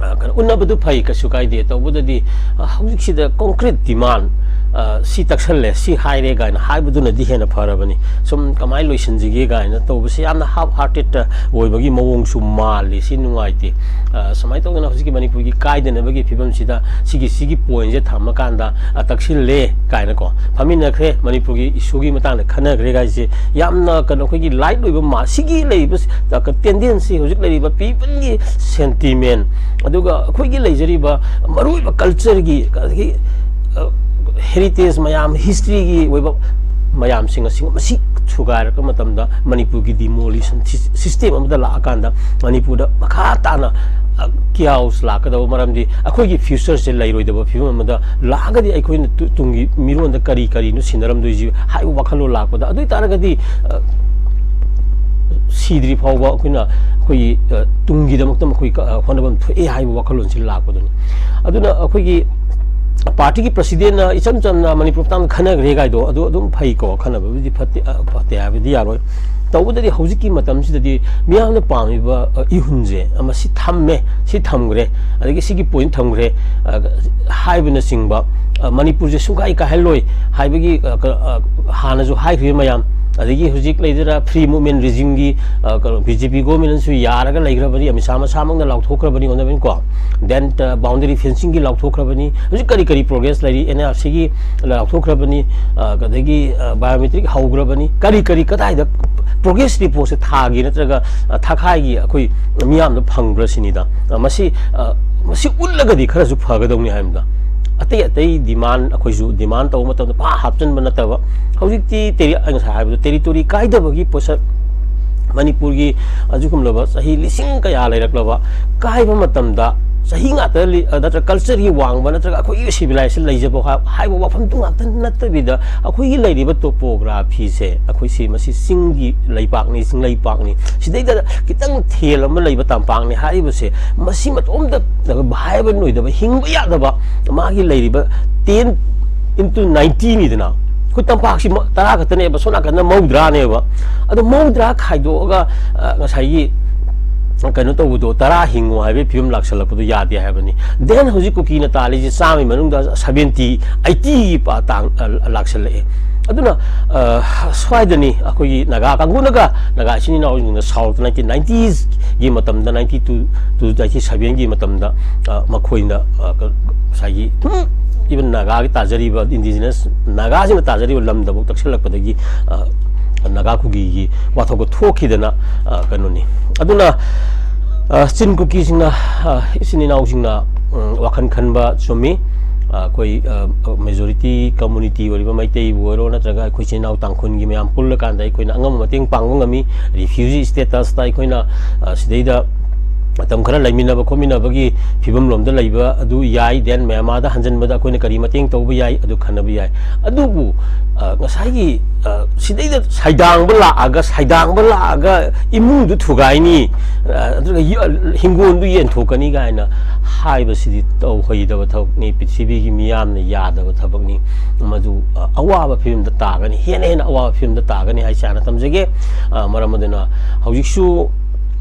ꯑ, ꯀꯩꯅꯣ, ꯎꯅꯕꯗꯨ ꯐꯩ, ꯀꯩꯁꯨ ꯀꯥꯏꯗꯦ꯫ ꯇꯧꯕꯗꯗꯤ, ꯑ, ꯍꯧꯖꯤꯛꯁꯤꯗ concrete demand, ꯑ, ꯁꯤ ꯇꯛꯁꯜꯂꯦ, ꯁꯤ ꯍꯥꯏꯔꯦ ꯀꯥꯏꯅ ꯍꯥꯏꯕꯗꯨꯅꯗꯤ ꯍꯦꯟꯅ ꯐꯔꯕꯅꯤ꯫ ꯁꯨꯝ ꯀꯃꯥꯏꯅ ꯂꯣꯏꯁꯤꯟꯁꯤꯒꯦ ꯀꯥꯏꯅ ꯇꯧꯕꯁꯤ ꯌꯥꯝꯅ half hearted ꯑꯣꯏꯕꯒꯤ ꯃꯑꯣꯡꯁꯨ ꯃꯥꯜꯂꯤ꯫ ꯁꯤ ꯅꯨꯡꯉꯥꯏꯇꯦ꯫ ꯑ, ꯁꯨꯃꯥꯏꯅ ꯇꯧꯗꯅ ꯍꯧꯖꯤꯛꯀꯤ ꯃꯅꯤꯄꯨꯔꯒꯤ ꯀꯥꯏꯗꯅꯕꯒꯤ ꯐꯤꯕꯝꯁꯤꯗ ꯁꯤꯒꯤ, ꯁꯤꯒꯤ point ꯁꯦ ꯊꯝꯃꯀꯥꯟꯗ, ꯑ, ꯇꯛꯁꯤꯜꯂꯦ ꯀꯥꯏꯅꯀꯣ ꯐꯝꯃꯤꯟꯅꯈ꯭ꯔꯦ, ꯃꯅꯤꯄꯨꯔꯒꯤ issue ꯒꯤ ꯃꯇꯥꯡꯗ ꯈꯟꯅꯈ꯭ꯔꯦ ꯀꯥꯏꯁꯦ ꯌꯥꯝꯅ ꯀꯩꯅꯣ, ꯑꯩꯈꯣꯏꯒꯤ light ꯑꯣꯏꯕ ꯃꯥ-, ꯁꯤꯒꯤ ꯂꯩꯔꯤꯕ, ꯑ, tendency, ꯍꯧꯖꯤꯛ ꯂꯩꯔꯤꯕ people ꯒꯤ sentiment, ꯑꯗꯨꯒ ꯑꯩꯈꯣꯏꯒꯤ ꯂꯩꯖꯔꯤꯕ ꯃꯔꯨꯑꯣꯏꯕ culture ꯒꯤ, ꯑꯗꯒꯤ, ꯑ, heritage ꯃꯌꯥꯝ, history ꯒꯤ ꯑꯣꯏꯕ ꯃꯌꯥꯝꯁꯤꯡ ꯑꯁꯤ ꯃꯁꯤ ꯊꯨꯒꯥꯏꯔꯛꯄ ꯃꯇꯝꯗ ꯃꯅꯤꯄꯨꯔꯒꯤ demolition ꯁꯤ-, system ꯑꯃꯗ ꯂꯥꯛꯑꯀꯥꯟꯗ ꯃꯅꯤꯄꯨꯔꯗ ꯃꯈꯥ ꯇꯥꯅ, ꯑ, chaos ꯂꯥꯛꯀꯗꯕ, ꯃꯔꯝꯗꯤ ꯑꯩꯈꯣꯏꯒꯤ future ꯁꯦ ꯂꯩꯔꯣꯏꯗꯕ ꯐꯤꯕꯝ ꯑꯃꯗ ꯂꯥꯛꯑꯒꯗꯤ ꯑꯩꯈꯣꯏꯅ ꯇꯨ-, ꯇꯨꯡꯒꯤ ꯃꯤꯔꯣꯟꯗ ꯀꯔꯤ ꯀꯔꯤꯅꯣ ꯁꯤꯟꯅꯔꯝꯗꯣꯏꯁꯤ ꯍꯥꯏꯕ ꯋꯥꯈꯜꯂꯣꯟ ꯂꯥꯛꯄꯗ, ꯑꯗꯨ ꯑꯣꯏ ꯇꯥꯔꯒꯗꯤ, ꯑ, ꯁꯤꯗ꯭ꯔꯤ ꯐꯥꯎꯕ ꯑꯩꯈꯣꯏꯅ ꯑꯩꯈꯣꯏꯒꯤ, ꯑ, ꯇꯨꯡꯒꯤꯗꯃꯛꯇ ꯃꯈꯣꯏ ꯀ-, ꯑ, ꯍꯣꯠꯅꯐꯝ ꯊꯣꯛꯑꯦ ꯍꯥꯏꯕ ꯋꯥꯈꯜꯂꯣꯟꯁꯤ ꯂꯥꯛꯄꯗꯨꯅꯤ꯫ ꯑꯗꯨꯅ ꯑꯩꯈꯣꯏꯒꯤ party ꯒꯤ president ꯅ ꯏꯆꯝ ꯆꯝꯅ ꯃꯅꯤꯄꯨꯔ ꯃꯇꯥꯡꯗ ꯈꯟꯅꯈ꯭ꯔꯦ ꯀꯥꯏꯗꯣ, ꯑꯗꯨ ꯑꯗꯨꯝ ꯐꯩꯀꯣ, ꯈꯟꯅꯕꯕꯨꯗꯤ ꯐꯠꯇꯦ, ꯑ, ꯐꯠꯇꯦ ꯍꯥꯏꯕꯗꯤ ꯌꯥꯔꯣꯏ꯫ ꯇꯧꯕꯗꯗꯤ ꯍꯧꯖꯤꯛꯀꯤ ꯃꯇꯝꯁꯤꯗꯗꯤ ꯃꯤꯌꯥꯝꯅ ꯄꯥꯝꯃꯤꯕ, ꯑ, ꯏꯍꯨꯟꯁꯦ, ꯑ, ꯃꯁꯤ ꯊꯝꯃꯦ, ꯁꯤ ꯊꯝꯈ꯭ꯔꯦ, ꯑꯗꯒꯤ ꯁꯤꯒꯤ point ꯊꯝꯈ꯭ꯔꯦ, ꯑ, ꯍꯥꯏꯕꯅꯆꯤꯡꯕ, ꯑ, ꯃꯅꯤꯄꯨꯔꯁꯦ ꯁꯨꯡꯀꯥꯏ ꯀꯥꯏꯍꯜꯂꯣꯏ ꯍꯥꯏꯕꯒꯤ, ꯑ, ꯀ-, ꯑ, ꯍꯥꯟꯅꯁꯨ ꯍꯥꯏꯈ꯭ꯔꯤꯕ ꯃꯌꯥꯝ, ꯑꯗꯒꯤ ꯍꯧꯖꯤꯛ ꯂꯩꯗꯅ free movement regime ꯒꯤ, ꯑ, ꯀꯩꯅꯣ, B J P government ꯅꯁꯨ ꯌꯥꯔꯒ ꯂꯩꯈ꯭ꯔꯕꯅꯤ, ꯑꯃꯤꯠ ꯁꯥꯍ ꯃꯁꯥꯃꯛꯅ ꯂꯥꯎꯊꯣꯛꯈ꯭ꯔꯕꯅꯤ, ꯑꯣꯟꯅꯕꯅꯤ ꯀꯣ꯫ Then, ꯑ, boundary fencing ꯒꯤ ꯂꯥꯎꯊꯣꯛꯈ꯭ꯔꯕꯅꯤ, ꯍꯧꯖꯤꯛ ꯀꯔꯤ ꯀꯔꯤ progress ꯂꯩꯔꯤ, N R C ꯒꯤ ꯂꯥꯎꯊꯣꯛꯈ꯭ꯔꯕꯅꯤ, ꯑ, ꯑꯗꯒꯤ, ꯑ, biometric ꯍꯧꯈ꯭ꯔꯕꯅꯤ, ꯀꯔꯤ ꯀꯔꯤ ꯀꯗꯥꯏꯗ progress report ꯁꯦ ꯊꯥꯒꯤ ꯅꯠꯇ꯭ꯔꯒ, ꯑ, ꯊꯥꯈꯥꯏꯒꯤ ꯑꯩꯈꯣꯏ ꯃꯤꯌꯥꯝꯗ ꯐꯪꯕ꯭ꯔꯥ ꯁꯤꯅꯤꯗ꯫ ꯑ, ꯃꯁꯤ, ꯑ, ꯃꯁꯤ ꯎꯠꯂꯒꯗꯤ ꯈꯔꯁꯨ ꯐꯒꯗꯧꯅꯤ ꯍꯥꯏꯕꯗ, ꯑꯇꯩ ꯑꯇꯩ demand, ꯑꯩꯈꯣꯏꯁꯨ demand ꯇꯧꯕ ꯃꯇꯝꯗ ꯄꯥ ꯍꯥꯞꯆꯤꯟꯕ ꯅꯠꯇꯕ, ꯍꯧꯖꯤꯛꯇꯤ ꯇꯦꯔꯤ-, ꯑꯩ ꯉꯁꯥꯏ ꯍꯥꯏꯕꯗꯣ, territory ꯀꯥꯏꯗꯕꯒꯤ ꯄꯣꯠꯁꯛ ꯃꯅꯤꯄꯨꯔꯒꯤ ꯑꯗꯨꯒꯨꯝꯂꯕ ꯆꯍꯤ ꯂꯤꯁꯤꯡ ꯀꯌꯥ ꯂꯩꯔꯛꯂꯕ ꯀꯥꯏꯕ ꯃꯇꯝꯗ ꯆꯍꯤ ꯉꯥꯛꯇ ꯂꯤ-, ꯑ, ꯅꯠꯇ꯭ꯔꯒ cultureꯒꯤ ꯋꯥꯡꯕ, ꯅꯠꯇ꯭ꯔꯒ ꯑꯩꯈꯣꯏꯒꯤ civilization ꯂꯩꯖꯕ ꯍꯥ-, ꯍꯥꯏꯕ ꯋꯥꯐꯝꯗꯨ ꯉꯥꯛꯇ ꯅꯠꯇꯕꯤꯗ, ꯑꯩꯈꯣꯏꯒꯤ ꯂꯩꯔꯤꯕ topographyꯁꯦ, ꯑꯩꯈꯣꯏꯁꯤ ꯃꯁꯤ ꯆꯤꯡꯒꯤ ꯂꯩꯄꯥꯛꯅꯤ, ꯆꯤꯡꯂꯩꯄꯥꯛꯅꯤ, ꯁꯤꯗꯩꯗ ꯈꯤꯇꯪ ꯊꯦꯜ ꯑꯃ ꯂꯩꯕ ꯇꯝꯄꯥꯛꯅꯤ ꯍꯥꯏꯔꯤꯕꯁꯦ, ꯃꯁꯤ ꯃꯇꯣꯝꯇ viable ꯑꯣꯏꯗꯕ, ꯍꯤꯡꯕ ꯌꯥꯗꯕ, ꯃꯥꯒꯤ ꯂꯩꯔꯤꯕ ten into ninetyꯅꯤꯗꯅ꯫ ꯑꯩꯈꯣꯏ ꯇꯝꯄꯥꯛꯁꯤ ꯃ-, ꯇꯔꯥ ꯈꯛꯇꯅꯦꯕ, ꯁꯣꯝ ꯅꯥꯀꯟꯗ ꯃꯧꯗ꯭ꯔꯥꯅꯦꯕ꯫ ꯑꯗꯣ ꯃꯧꯗ꯭ꯔꯥ ꯈꯥꯏꯗꯣꯛꯑꯒ, ꯑ, ꯉꯁꯥꯏꯒꯤ ꯀꯩꯅꯣ ꯇꯧꯕꯗꯣ, ꯇꯔꯥ ꯍꯤꯡꯉꯣ ꯍꯥꯏꯕꯒꯤ ꯐꯤꯕꯝ ꯂꯥꯛꯁꯜꯂꯛꯄꯗꯣ ꯌꯥꯗꯦ ꯍꯥꯏꯕꯅꯤ꯫ Then ꯍꯧꯖꯤꯛ ꯀꯨꯀꯤꯅ ꯇꯥꯜꯂꯤꯁꯦ ꯆꯥꯝꯃꯒꯤ ꯃꯅꯨꯡꯗ seventy, eightyꯒꯤ ꯄ-, ꯇꯥꯡ, ꯑ, ꯂꯥꯛꯁꯜꯂꯛꯑꯦ꯫ ꯑꯗꯨꯅ, ꯑ, ꯁ꯭ꯋꯥꯏꯗꯅꯤ ꯑꯩꯈꯣꯏꯒꯤ ꯅꯥꯒꯥ ꯀꯥꯡꯕꯨꯅꯒ, ꯅꯥꯒꯥ ꯏꯆꯤꯟ ꯏꯅꯥꯎꯁꯤꯡꯅ ꯁꯥꯎꯔꯛꯇꯅ nineteen ninetyꯒꯤ ꯃꯇꯝꯗ, ninety to, to ninety sevenꯒꯤ ꯃꯇꯝꯗ, ꯑ, ꯃꯈꯣꯏꯅ, ꯑ, ꯉꯁꯥꯏꯒꯤ, ꯎꯝ, even ꯅꯥꯒꯥꯒꯤ ꯇꯥꯖꯔꯤꯕ, indigenous ꯅꯥꯒꯥꯁꯤꯡꯅ ꯇꯥꯖꯔꯤꯕ ꯂꯝꯗꯐꯥꯎ ꯇꯛꯁꯤꯜꯂꯛꯄꯗꯒꯤ, ꯑ, ꯅꯥꯒꯥ ꯀꯨꯀꯤꯒꯤ ꯋꯥꯊꯣꯛꯇꯣ ꯊꯣꯛꯈꯤꯗꯅ, ꯑ, ꯀꯩꯅꯣꯅꯤ꯫ ꯑꯗꯨꯅ, ꯑ, ꯆꯤꯟ ꯀꯨꯀꯤꯁꯤꯡꯅ, ꯑ, ꯏꯆꯤꯟ ꯏꯅꯥꯎꯁꯤꯡꯅ, ꯎꯝ, ꯋꯥꯈꯜ ꯈꯟꯕ ꯆꯨꯝꯃꯤ꯫ ꯑ, ꯑꯩꯈꯣꯏ, ꯑ, majority community ꯑꯣꯏꯔꯤꯕ ꯃꯩꯇꯩꯕꯨ ꯑꯣꯏꯔꯣ, ꯅꯠꯇ꯭ꯔꯒ ꯑꯩꯈꯣꯏ ꯏꯆꯤꯟ ꯏꯅꯥꯎ ꯇꯥꯡꯈꯨꯜꯒꯤ ꯃꯌꯥꯝ ꯄꯨꯜꯂꯀꯥꯟꯗ ꯑꯩꯈꯣꯏꯅ ꯑꯉꯝꯕ ꯃꯇꯦꯡ ꯄꯥꯡꯕ ꯉꯝꯃꯤ꯫ Refugee statusꯇ ꯑꯩꯈꯣꯏꯅ, ꯑ, ꯁꯤꯗꯩꯗ ꯃꯇꯝ ꯈꯔ ꯂꯩꯃꯤꯟꯅꯕ ꯈꯣꯠꯃꯤꯟꯅꯕꯒꯤ ꯐꯤꯕꯝ ꯂꯣꯝꯗ ꯂꯩꯕ ꯑꯗꯨ ꯌꯥꯏ꯫ Then ꯃ꯭ꯌꯥꯟꯃꯥꯔꯗ ꯍꯟꯖꯟꯕꯗ ꯑꯩꯈꯣꯏꯅ ꯀꯔꯤ ꯃꯇꯦꯡ ꯇꯧꯕ ꯌꯥꯏ, ꯑꯗꯨ ꯈꯟꯅꯕ ꯌꯥꯏ꯫ ꯑꯗꯨꯕꯨ, ꯑ, ꯉꯁꯥꯏꯒꯤ, ꯑ, ꯁꯤꯗꯩꯗ ꯁꯩꯗꯥꯡꯕ ꯂꯥꯛꯑꯒ, ꯁꯩꯗꯥꯡꯕ ꯂꯥꯛꯑꯒ ꯏꯃꯨꯡꯗꯨ ꯊꯨꯒꯥꯏꯅꯤ, ꯑ, ꯑꯗꯨꯒ ꯌ-, ꯍꯤꯡꯒꯣꯜꯗꯨ ꯌꯦꯟꯊꯣꯛꯀꯅꯤ ꯀꯥꯏꯅ ꯍꯥꯏꯕꯁꯤꯗꯤ ꯇꯧꯍꯩꯗꯕ ꯊꯕꯛꯅꯤ꯫ ꯄ꯭ꯔꯤꯊꯤꯕꯤꯒꯤ ꯃꯤꯌꯥꯝꯅ ꯌꯥꯗꯕ ꯊꯕꯛꯅꯤ꯫ ꯃꯗꯨ, ꯑ, ꯑꯋꯥꯕ ꯐꯤꯕꯝꯗ ꯇꯥꯒꯅꯤ, ꯍꯦꯟꯅ ꯍꯦꯟꯅ ꯑꯋꯥꯕ ꯐꯤꯕꯝꯗ ꯇꯥꯒꯅꯤ ꯍꯥꯏꯁꯦ ꯍꯥꯟꯅ ꯊꯝꯖꯒꯦ꯫ ꯑ, ꯃꯔꯝ ꯑꯗꯨꯅ ꯍꯧꯖꯤꯛꯁꯨ,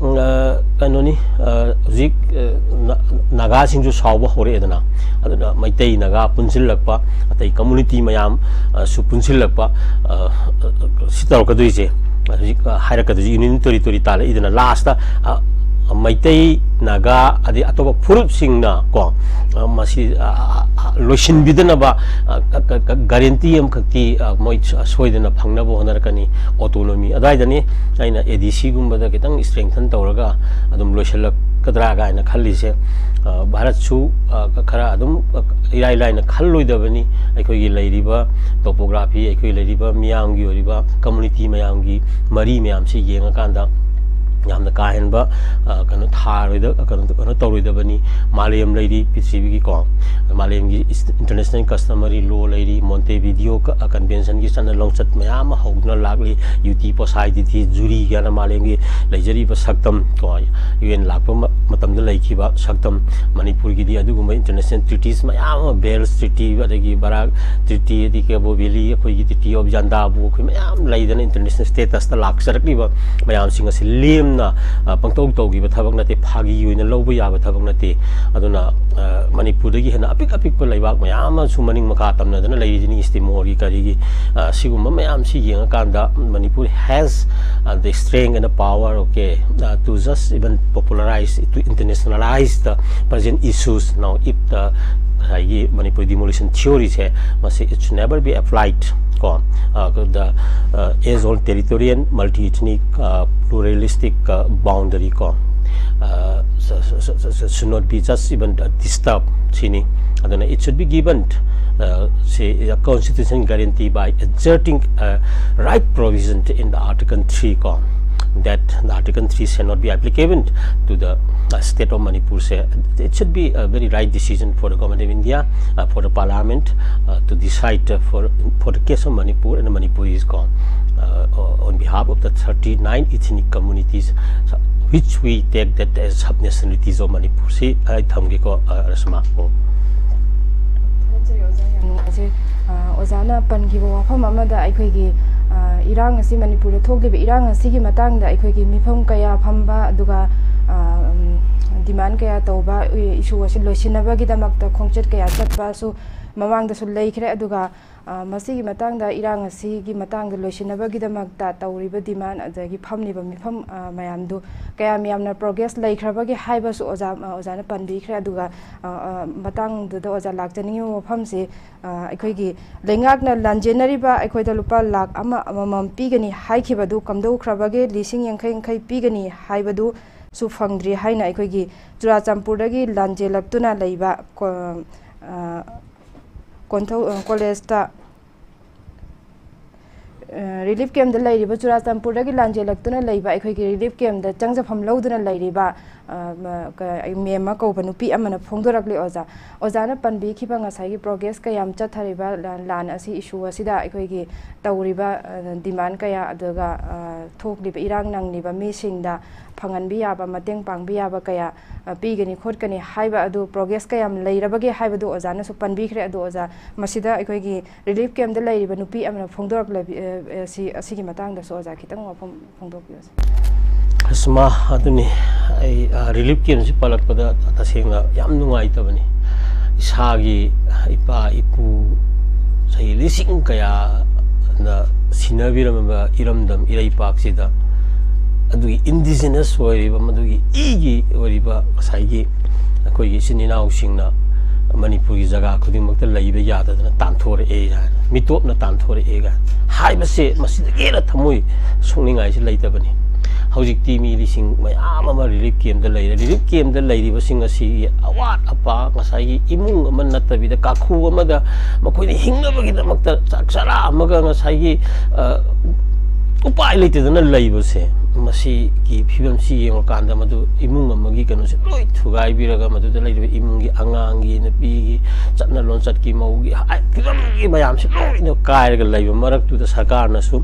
ꯑ, ꯀꯩꯅꯣꯅꯤ, ꯑ, ꯍꯧꯖꯤꯛ, ꯑ, ꯅ-, ꯅꯥꯒꯥꯁꯤꯡꯁꯨ ꯁꯥꯎꯕ ꯍꯧꯔꯛꯑꯦꯗꯅ꯫ ꯑꯗꯨꯅ ꯃꯩꯇꯩ ꯅꯥꯒꯥ ꯄꯨꯟꯁꯤꯜꯂꯛꯄ, ꯑꯇꯩ community ꯃꯌꯥꯝ, ꯑ, ꯁꯨ ꯄꯨꯟꯁꯤꯜꯂꯛꯄ, ꯑ, ꯑ, ꯁꯤ ꯇꯧꯔꯛꯀꯗꯣꯏꯁꯦ꯫ ꯍꯧꯖꯤꯛ, ꯑ, ꯍꯥꯏꯔꯛꯀꯗꯣꯏꯁꯦ union territory ꯇꯥꯜꯂꯛꯏꯗꯅ, lastꯇ, ꯑ, ꯃꯩꯇꯩ, ꯅꯥꯒꯥ, ꯑꯗꯩ ꯑꯇꯣꯞꯄ ꯐꯨꯔꯨꯞꯁꯤꯡꯅ ꯀꯣ, ꯑ, ꯃꯁꯤ, ꯑ, ꯑ, ꯑ, ꯂꯣꯏꯁꯤꯟꯕꯤꯗꯅꯕ, ꯑ, ꯀ-, ꯀ-, ꯀ-, guarantee ꯑꯃꯈꯛꯇꯤ, ꯑ, ꯃꯣꯏ ꯁ-, ꯁꯣꯏꯗꯅ ꯐꯪꯅꯕ ꯍꯣꯠꯅꯔꯛꯀꯅꯤ꯫ Autonomy ꯑꯗꯨꯋꯥꯏꯗꯅꯤ ꯑꯩꯅ ADCꯒꯨꯝꯕꯗ ꯈꯤꯇꯪ strengthen ꯇꯧꯔꯒ ꯑꯗꯨꯝ ꯂꯣꯏꯁꯤꯜꯂꯛꯀꯗ꯭ꯔꯥ ꯀꯥꯏꯅ ꯈꯜꯂꯤꯁꯦ꯫ ꯑ, ꯚꯥꯔꯠꯁꯨ, ꯑ, ꯈꯔ ꯑꯗꯨꯝ, ꯑ, ꯏꯔꯥꯏ ꯂꯥꯏꯅ ꯈꯜꯂꯣꯏꯗꯕꯅꯤ꯫ ꯑꯩꯈꯣꯏꯒꯤ ꯂꯩꯔꯤꯕ topography, ꯑꯩꯈꯣꯏ ꯂꯩꯔꯤꯕ ꯃꯤꯌꯥꯝꯒꯤ ꯑꯣꯏꯔꯤꯕ community ꯃꯌꯥꯝꯒꯤ ꯃꯔꯤ ꯃꯌꯥꯝꯁꯤ ꯌꯦꯡꯉꯀꯥꯟꯗ ꯌꯥꯝꯅ ꯀꯥ ꯍꯦꯟꯕ ꯀꯩꯅꯣ ꯊꯥꯔꯣꯏꯗ ꯀꯩꯅꯣ ꯀꯩꯅꯣ ꯇꯧꯔꯣꯏꯗꯕꯅꯤ꯫ ꯃꯥꯂꯦꯝ ꯂꯩꯔꯤ, ꯄ꯭ꯔꯤꯊꯤꯕꯤꯒꯤꯀꯣ, ꯃꯥꯂꯦꯝꯒꯤ international customary law ꯂꯩꯔꯤ, ꯃꯣꯟꯇꯦ ꯚꯤꯗꯤꯑꯣ ꯀꯟꯚꯦꯟꯁꯟꯒꯤ ꯆꯠꯅ ꯂꯣꯟꯆꯠ ꯃꯌꯥꯝ ꯑꯃ ꯍꯧꯗꯨꯅ ꯂꯥꯛꯂꯤ꯫ ꯌꯨ ꯇꯤ ꯄꯣꯁꯥꯏꯗꯤꯇꯤ ꯖꯨꯔꯤ ꯀꯥꯏꯅ ꯃꯥꯂꯦꯝꯒꯤ ꯂꯩꯖꯔꯤꯕ ꯁꯛꯇꯝ ꯀꯣ, ꯌꯨ ꯑꯦꯟ ꯂꯥꯛꯄ ꯃꯇꯝꯗ ꯂꯩꯈꯤꯕ ꯁꯛꯇꯝ, ꯃꯅꯤꯄꯨꯔꯒꯤꯗꯤ ꯑꯗꯨꯒꯨꯝꯕ international treaties ꯃꯌꯥꯝ ꯑꯃ, ꯕꯦꯜꯁ ꯇ꯭ꯔꯤꯇꯤ, ꯑꯗꯒꯤ ꯕꯔꯥꯛ ꯇ꯭ꯔꯤꯇꯤ, ꯑꯗꯒꯤ ꯀꯦꯕꯣ ꯚꯦꯂꯤ, ꯑꯩꯈꯣꯏꯒꯤ ꯇ꯭ꯔꯤꯇꯤ ꯑꯣꯐ ꯌꯥꯟꯗꯥꯕꯨ, ꯑꯩꯈꯣꯏ ꯃꯌꯥꯝ ꯂꯩꯗꯅ international statusꯇ ꯂꯥꯛꯆꯔꯛꯂꯤꯕ ꯃꯌꯥꯝꯁꯤꯡ ꯑꯁꯤ ꯂꯦꯝꯅ ꯄꯪꯇꯧ ꯇꯧꯈꯤꯕ ꯊꯕꯛ ꯅꯠꯇꯦ, ꯐꯥꯒꯤ ꯑꯣꯏꯅ ꯂꯧꯕ ꯌꯥꯕ ꯊꯕꯛ ꯅꯠꯇꯦ꯫ ꯑꯗꯨꯅ ꯃꯅꯤꯄꯨꯔꯗꯒꯤ ꯍꯦꯟꯅ ꯑꯄꯤꯛ ꯑꯄꯤꯛꯄ ꯂꯩꯕꯥꯛ ꯃꯌꯥꯝ ꯑꯃꯁꯨ ꯃꯅꯤꯡ ꯃꯈꯥ ꯇꯝꯅꯗꯅ ꯂꯩꯔꯤꯁꯤꯅꯤ, ꯏꯁꯇꯤꯃꯣꯔꯒꯤ ꯀꯔꯤꯒꯤ꯫ ꯁꯤꯒꯨꯝꯕ ꯃꯌꯥꯝꯁꯤ ꯌꯦꯡꯉꯀꯥꯟꯗ Manipur has the strength and the power, okay, to just even popularize, to internationalize the present issues. Now if the ꯉꯁꯥꯏꯒꯤ ꯃꯅꯤꯄꯨꯔ demolition theoryꯁꯦ, ꯃꯁꯤ it should never be applied ꯀꯣ, the age old territorial multi-ethnic pluralistic boundary ꯀꯣ, should not be just even disturbed ꯁꯤꯅꯤ꯫ ꯑꯗꯨꯅ it should be given, ꯁꯤ, a constitution guarantee by inserting a right provision in the Article three ꯀꯣ, that the Article three shall not be applicable to the state of Manipur say, it should be a very right decision for the Government of India, for the Parliament to decide for for the case of Manipur and the Manipuris ꯀꯣ, on behalf of the thirty nine ethnic communities, which we take that as sub nationalities of Manipur ꯁꯤ ꯑꯩ ꯊꯝꯒꯦꯀꯣ, ꯔꯁꯃꯥ꯫ ꯊꯥꯒꯠꯆꯔꯤ ꯑꯣꯖꯥ, ꯌꯥꯝ ꯅꯨꯡꯉꯥꯏꯖꯩ꯫ ꯑꯣꯖꯥꯅ ꯄꯟꯈꯤꯕ ꯋꯥꯐꯝ ꯑꯃꯗ ꯑꯩꯈꯣꯏꯒꯤ ꯏꯔꯥꯡ ꯑꯁꯤ, ꯃꯅꯤꯄꯨꯔꯗ ꯊꯣꯛꯂꯤꯕ ꯏꯔꯥꯡ ꯑꯁꯤꯒꯤ ꯃꯇꯥꯡꯗ ꯑꯩꯈꯣꯏꯒꯤ ꯃꯤꯐꯝ ꯀꯌꯥ ꯐꯝꯕ, ꯑꯗꯨꯒ demand ꯀꯌꯥ ꯇꯧꯕ, issue ꯑꯁꯤ ꯂꯣꯏꯁꯤꯟꯅꯕꯒꯤꯗꯃꯛꯇ ꯈꯣꯡꯆꯠ ꯀꯌꯥ ꯆꯠꯄꯁꯨ ꯃꯃꯥꯡꯗꯁꯨ ꯂꯩꯈ꯭ꯔꯦ꯫ ꯑꯗꯨꯒ ꯃꯁꯤꯒꯤ ꯃꯇꯥꯡꯗ, ꯏꯔꯥꯡ ꯑꯁꯤꯒꯤ ꯃꯇꯥꯡꯗ ꯂꯣꯏꯁꯤꯟꯅꯕꯒꯤꯗꯃꯛꯇ ꯇꯧꯔꯤꯕ demand ꯑꯗꯒꯤ ꯐꯝꯂꯤꯕ ꯃꯤꯐꯝ ꯃꯌꯥꯝꯗꯨ ꯀꯌꯥꯝ ꯌꯥꯝꯅ progress ꯂꯩꯈ꯭ꯔꯕꯒꯦ ꯍꯥꯏꯕꯁꯨ ꯑꯣꯖꯥ, ꯑꯣꯖꯥꯅ ꯄꯟꯕꯤꯈ꯭ꯔꯦ꯫ ꯑꯗꯨꯒ ꯃꯇꯥꯡꯗꯨꯗ ꯑꯣꯖꯥ ꯂꯥꯛꯆꯅꯤꯡꯉꯤꯕ ꯋꯥꯐꯝꯁꯤ, ꯑꯩꯈꯣꯏꯒꯤ ꯂꯩꯉꯥꯛꯅ ꯂꯥꯟꯖꯦꯟꯅꯔꯤꯕ ꯑꯩꯈꯣꯏꯗ ꯂꯨꯄꯥ ꯂꯥꯈ ꯑꯃ ꯑꯃꯃꯝ ꯄꯤꯒꯅꯤ ꯍꯥꯏꯈꯤꯕꯗꯨ ꯀꯝꯗꯧꯈ꯭ꯔꯕꯒꯦ? ꯂꯤꯁꯤꯡ ꯌꯥꯡꯈꯩ ꯌꯥꯡꯈꯩ ꯄꯤꯒꯅꯤ ꯍꯥꯏꯕꯗꯨꯁꯨ ꯐꯪꯗ꯭ꯔꯤ ꯍꯥꯏꯅ ꯑꯩꯈꯣꯏꯒꯤ ꯆꯨꯔꯥꯆꯥꯟꯄꯨꯔꯗꯒꯤ ꯂꯥꯟꯖꯦꯜꯂꯛꯇꯨꯅ ꯂꯩꯕ ꯀꯣ-, ꯀꯣꯟꯊꯧ-, ꯀꯣꯂꯦꯖꯇ ꯔꯤꯂꯤꯐ ꯀꯦꯝꯞꯇ ꯂꯩꯔꯤꯕ, ꯆꯨꯔꯥꯆꯥꯟꯄꯨꯔꯗꯒꯤ ꯂꯥꯟꯖꯦꯜꯂꯛꯇꯨꯅ ꯂꯩꯕ, ꯑꯩꯈꯣꯏꯒꯤ ꯔꯤꯂꯤꯐ ꯀꯦꯝꯞꯇ ꯆꯪꯖꯐꯝ ꯂꯧꯗꯨꯅ ꯂꯩꯔꯤꯕ, ꯑ, ꯃ-, ꯀ-, ꯃꯦꯝꯃ ꯀꯧꯕ ꯅꯨꯄꯤ ꯑꯃꯅ ꯐꯣꯡꯗꯣꯔꯛꯂꯤ, ꯑꯣꯖꯥ꯫ ꯑꯣꯖꯥꯅ ꯄꯟꯕꯤꯈꯤꯕ ꯉꯁꯥꯏꯒꯤ ꯄ꯭ꯔꯣꯒ꯭ꯔꯦꯁ ꯀꯌꯥꯝ ꯆꯠꯊꯔꯤꯕ ꯂꯥ-, ꯂꯥꯟ ꯑꯁꯤ, ꯏꯁꯨ ꯑꯁꯤꯗ ꯑꯩꯈꯣꯏꯒꯤ ꯇꯧꯔꯤꯕ, ꯑ, ꯗꯤꯃꯥꯟ ꯀꯌꯥ, ꯑꯗꯨꯒ, ꯑ, ꯊꯣꯛꯂꯤꯕ ꯏꯔꯥꯡ ꯅꯪꯂꯤꯕ ꯃꯤꯁꯤꯡꯗ ꯐꯪꯍꯟꯕ ꯌꯥꯕ, ꯃꯇꯦꯡ ꯄꯥꯡꯕ ꯌꯥꯕ ꯀꯌꯥ, ꯑ, ꯄꯤꯒꯅꯤ ꯈꯣꯠꯀꯅꯤ ꯍꯥꯏꯕ ꯑꯗꯨ, ꯄ꯭ꯔꯣꯒ꯭ꯔꯦꯁ ꯀꯌꯥꯝ ꯂꯩꯔꯕꯒꯦ ꯍꯥꯏꯕꯗꯨ ꯑꯣꯖꯥꯅꯁꯨ ꯄꯟꯕꯤꯈ꯭ꯔꯦ꯫ ꯑꯗꯨ ꯑꯣꯖꯥ, ꯃꯁꯤꯗ ꯑꯩꯈꯣꯏꯒꯤ ꯔꯤꯂꯤꯐ ꯀꯦꯝꯞꯇ ꯂꯩꯔꯤꯕ ꯅꯨꯄꯤ ꯑꯃꯅ ꯐꯣꯡꯗꯣꯔꯛꯂꯕꯤ-, ꯑ, ꯑ, ꯁꯤ, ꯑꯁꯤꯒꯤ ꯃꯇꯥꯡꯗꯁꯨ ꯑꯣꯖꯥ ꯈꯤꯇꯪ ꯋꯥꯐꯝ ꯐꯣꯡꯗꯣꯛꯄꯤꯌꯨ꯫ ꯑꯁꯃꯥ, ꯑꯗꯨꯅꯤ, ꯑꯩ, ꯑ, ꯔꯤꯂꯤꯐ ꯀꯦꯝꯞꯁꯤ ꯄꯜꯂꯛꯄꯗ ꯇꯁꯦꯡꯅ ꯌꯥꯝ ꯅꯨꯡꯉꯥꯏꯇꯕꯅꯤ꯫ ꯏꯁꯥꯒꯤ ꯏꯄꯥ ꯏꯄꯨ ꯆꯍꯤ ꯂꯤꯁꯤꯡ ꯀꯌꯥꯅ ꯁꯤꯟꯅꯕꯤꯔꯝꯃꯕ ꯏꯔꯝꯗꯝ ꯏꯔꯩꯄꯥꯛꯁꯤꯗ, ꯑꯗꯨꯒꯤ ꯏꯟꯗꯤꯖꯤꯅꯁ ꯑꯣꯏꯔꯤꯕ, ꯃꯗꯨꯒꯤ ꯏꯒꯤ ꯑꯣꯏꯔꯤꯕ ꯉꯁꯥꯏꯒꯤ ꯑꯩꯈꯣꯏꯒꯤ ꯏꯆꯤꯟ ꯏꯅꯥꯎꯁꯤꯡꯅ ꯃꯅꯤꯄꯨꯔꯒꯤ ꯖꯒꯥ ꯈꯨꯗꯤꯡꯃꯛꯇ ꯂꯩꯕ ꯌꯥꯗꯗꯅ ꯇꯥꯟꯊꯣꯔꯛꯑꯦ ꯍꯥꯏꯅ, ꯃꯤꯇꯣꯞꯅ ꯇꯥꯟꯊꯣꯔꯛꯑꯦ ꯍꯥꯏꯅ ꯍꯥꯏꯕꯁꯦ, ꯃꯁꯤꯗꯒꯤ ꯍꯦꯟꯅ ꯊꯃꯣꯏ ꯁꯣꯛꯅꯤꯡꯉꯥꯏꯁꯤ ꯂꯩꯇꯕꯅꯤ꯫ ꯍꯧꯖꯤꯛꯇꯤ ꯃꯤ ꯂꯤꯁꯤꯡ ꯃꯌꯥꯝ ꯑꯃ ꯔꯤꯂꯤꯐ ꯀꯦꯝꯞꯇ ꯂꯩꯔꯦ꯫ ꯔꯤꯂꯤꯐ ꯀꯦꯝꯞꯇ ꯂꯩꯔꯤꯕꯁꯤꯡ ꯑꯁꯤꯒꯤ ꯑꯋꯥꯠ ꯑꯄꯥ, ꯉꯁꯥꯏꯒꯤ ꯏꯃꯨꯡ ꯑꯃ ꯅꯠꯇꯕꯤꯗ ꯀꯥꯈꯨ ꯑꯃꯗ ꯃꯈꯣꯏꯅ ꯍꯤꯡꯅꯕꯒꯤꯗꯃꯛꯇ ꯆꯥꯛ ꯆꯔꯥ ꯑꯃꯒ ꯉꯁꯥꯏꯒꯤ, ꯑ, ꯎꯄꯥꯏ ꯂꯩꯇꯗꯅ ꯂꯩꯕꯁꯦ, ꯃꯁꯤꯒꯤ ꯐꯤꯕꯝꯁꯤ ꯌꯦꯡꯉꯀꯥꯟꯗ ꯃꯗꯨ ꯏꯃꯨꯡ ꯑꯃꯒꯤ ꯀꯩꯅꯣꯁꯦ ꯂꯣꯏ ꯊꯨꯒꯥꯏꯕꯤꯔꯒ, ꯃꯗꯨꯗ ꯂꯩꯔꯤꯕ ꯏꯃꯨꯡꯒꯤ ꯑꯉꯥꯡꯒꯤ, ꯅꯨꯄꯤꯒꯤ, ꯆꯠꯅ ꯂꯣꯟꯆꯠꯀꯤ, ꯃꯧꯒꯤ, ꯍꯥꯏ, ꯐꯤꯕꯝꯒꯤ ꯃꯌꯥꯝꯁꯦ ꯂꯣꯏꯅ ꯀꯥꯏꯔꯒ ꯂꯩꯕ ꯃꯔꯛꯇꯨꯗ ꯁꯔꯀꯥꯔꯅꯁꯨ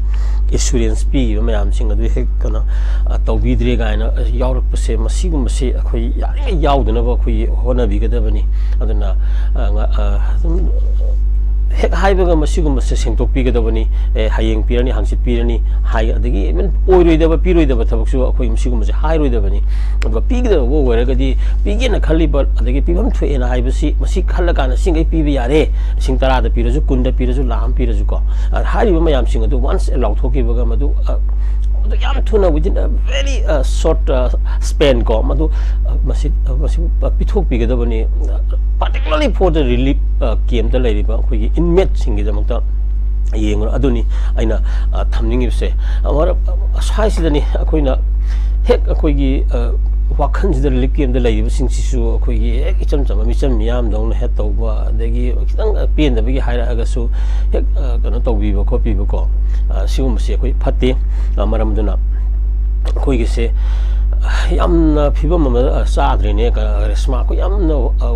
ꯏꯟꯁꯨꯔꯦꯟꯁ ꯄꯤꯔꯤꯕ ꯃꯌꯥꯝꯁꯤꯡ ꯑꯗꯨ ꯍꯦꯛ ꯀꯩꯅꯣ, ꯑ, ꯇꯧꯕꯤꯗ꯭ꯔꯦ ꯀꯥꯏꯅ ꯌꯥꯎꯔꯛꯄꯁꯦ, ꯃꯁꯤꯒꯨꯝꯕꯁꯦ ꯑꯩꯈꯣꯏ ꯌꯥꯔꯤꯉꯩ ꯌꯥꯎꯗꯅꯕ ꯑꯩꯈꯣꯏ ꯍꯣꯠꯅꯕꯤꯒꯗꯕꯅꯤ꯫ ꯑꯗꯨꯅ, ꯑ, ꯉ-, ꯑ, ꯑꯗꯨꯝ ꯍꯦꯛ ꯍꯥꯏꯕꯒ ꯃꯁꯤꯒꯨꯝꯕꯁꯦ ꯁꯦꯡꯗꯣꯛꯄꯤꯒꯗꯕꯅꯤ꯫ ꯑꯦ, ꯍꯌꯦꯡ ꯄꯤꯔꯅꯤ, ꯍꯪꯆꯤꯠ ꯄꯤꯔꯅꯤ ꯍꯥꯏ, ꯑꯗꯒꯤ even ꯑꯣꯏꯔꯣꯏꯗꯕ, ꯄꯤꯔꯣꯏꯗꯕ ꯊꯕꯛꯁꯨ ꯑꯩꯈꯣꯏ ꯃꯁꯤꯒꯨꯝꯕꯁꯦ ꯍꯥꯏꯔꯣꯏꯗꯕꯅꯤ꯫ ꯑꯗꯨꯒ ꯄꯤꯒꯗꯕꯕꯨ ꯑꯣꯏꯔꯒꯗꯤ, ꯄꯤꯒꯦꯅ ꯈꯜꯂꯤꯕ, ꯑꯗꯒꯤ ꯄꯤꯐꯝ ꯊꯣꯛꯑꯦꯅ ꯍꯥꯏꯕꯁꯤ, ꯃꯁꯤ ꯈꯜꯂꯀꯥꯟꯗ ꯁꯤꯡꯈꯩ ꯄꯤꯕ ꯌꯥꯔꯦ, ꯂꯤꯁꯤꯡ ꯇꯔꯥꯗ ꯄꯤꯔꯁꯨ, ꯀꯨꯟꯗ ꯄꯤꯔꯁꯨ, ꯂꯥꯈ ꯑꯃ ꯄꯤꯔꯁꯨꯀꯣ, ꯑ, ꯍꯥꯏꯔꯤꯕ ꯃꯌꯥꯝꯁꯤꯡ ꯑꯗꯨ once ꯂꯥꯎꯊꯣꯛꯈꯤꯕꯒ ꯃꯗꯨ, ꯑ, ꯃꯗꯨ ꯌꯥꯝ ꯊꯨꯅ, within a very, ꯑ, short, ꯑ, span ꯀꯣ, ꯃꯗꯨ, ꯑ, ꯃꯁꯤ, ꯑ, ꯃꯁꯤ, ꯑ, ꯄꯤꯊꯣꯛꯄꯤꯒꯗꯕꯅꯤ, particularly for the relief, ꯑ, campꯇ ꯂꯩꯔꯤꯕ ꯑꯩꯈꯣꯏꯒꯤ inmateꯁꯤꯡꯒꯤꯗꯃꯛꯇ ꯌꯦꯡꯉꯨ꯫ ꯑꯗꯨꯅꯤ ꯑꯩꯅ, ꯑ, ꯊꯝꯅꯤꯡꯉꯤꯕꯁꯦ꯫ ꯑ, ꯃꯔꯝ, ꯑ, ꯁ꯭ꯋꯥꯏꯁꯤꯗꯅꯤ ꯑꯩꯈꯣꯏꯅ ꯍꯦꯛ ꯑꯩꯈꯣꯏꯒꯤ, ꯑ, ꯋꯥꯈꯜꯁꯤꯗ relief camp ꯇ ꯂꯩꯔꯤꯕꯁꯤꯡꯁꯤꯁꯨ ꯑꯩꯈꯣꯏꯒꯤ ꯍꯦꯛ ꯏꯆꯝ ꯆꯝꯕ ꯃꯤꯆꯝ ꯃꯤꯌꯥꯝꯗꯧꯅ ꯍꯦꯛ ꯇꯧꯕ, ꯑꯗꯒꯤ ꯈꯤꯇꯪ ꯄꯦꯟꯗꯕꯒꯤ ꯍꯥꯏꯔꯛꯑꯒꯁꯨ ꯍꯦꯛ, ꯑ, ꯀꯩꯅꯣ ꯇꯧꯕꯤꯕ ꯈꯣꯠꯄꯤꯕꯀꯣ, ꯑ, ꯁꯤꯒꯨꯝꯕꯁꯦ ꯑꯩꯈꯣꯏ ꯐꯠꯇꯦ꯫ ꯑ, ꯃꯔꯝ ꯑꯗꯨꯅ ꯑꯩꯈꯣꯏꯒꯤꯁꯦ, ꯑ, ꯌꯥꯝꯅ ꯐꯤꯕꯝ ꯑꯃ, ꯑ, ꯆꯥꯗ꯭ꯔꯦꯅꯦ, ꯀ-, ꯀꯔꯤꯁꯃꯥ꯫ ꯑꯩꯈꯣꯏ ꯌꯥꯝꯅ, ꯑ,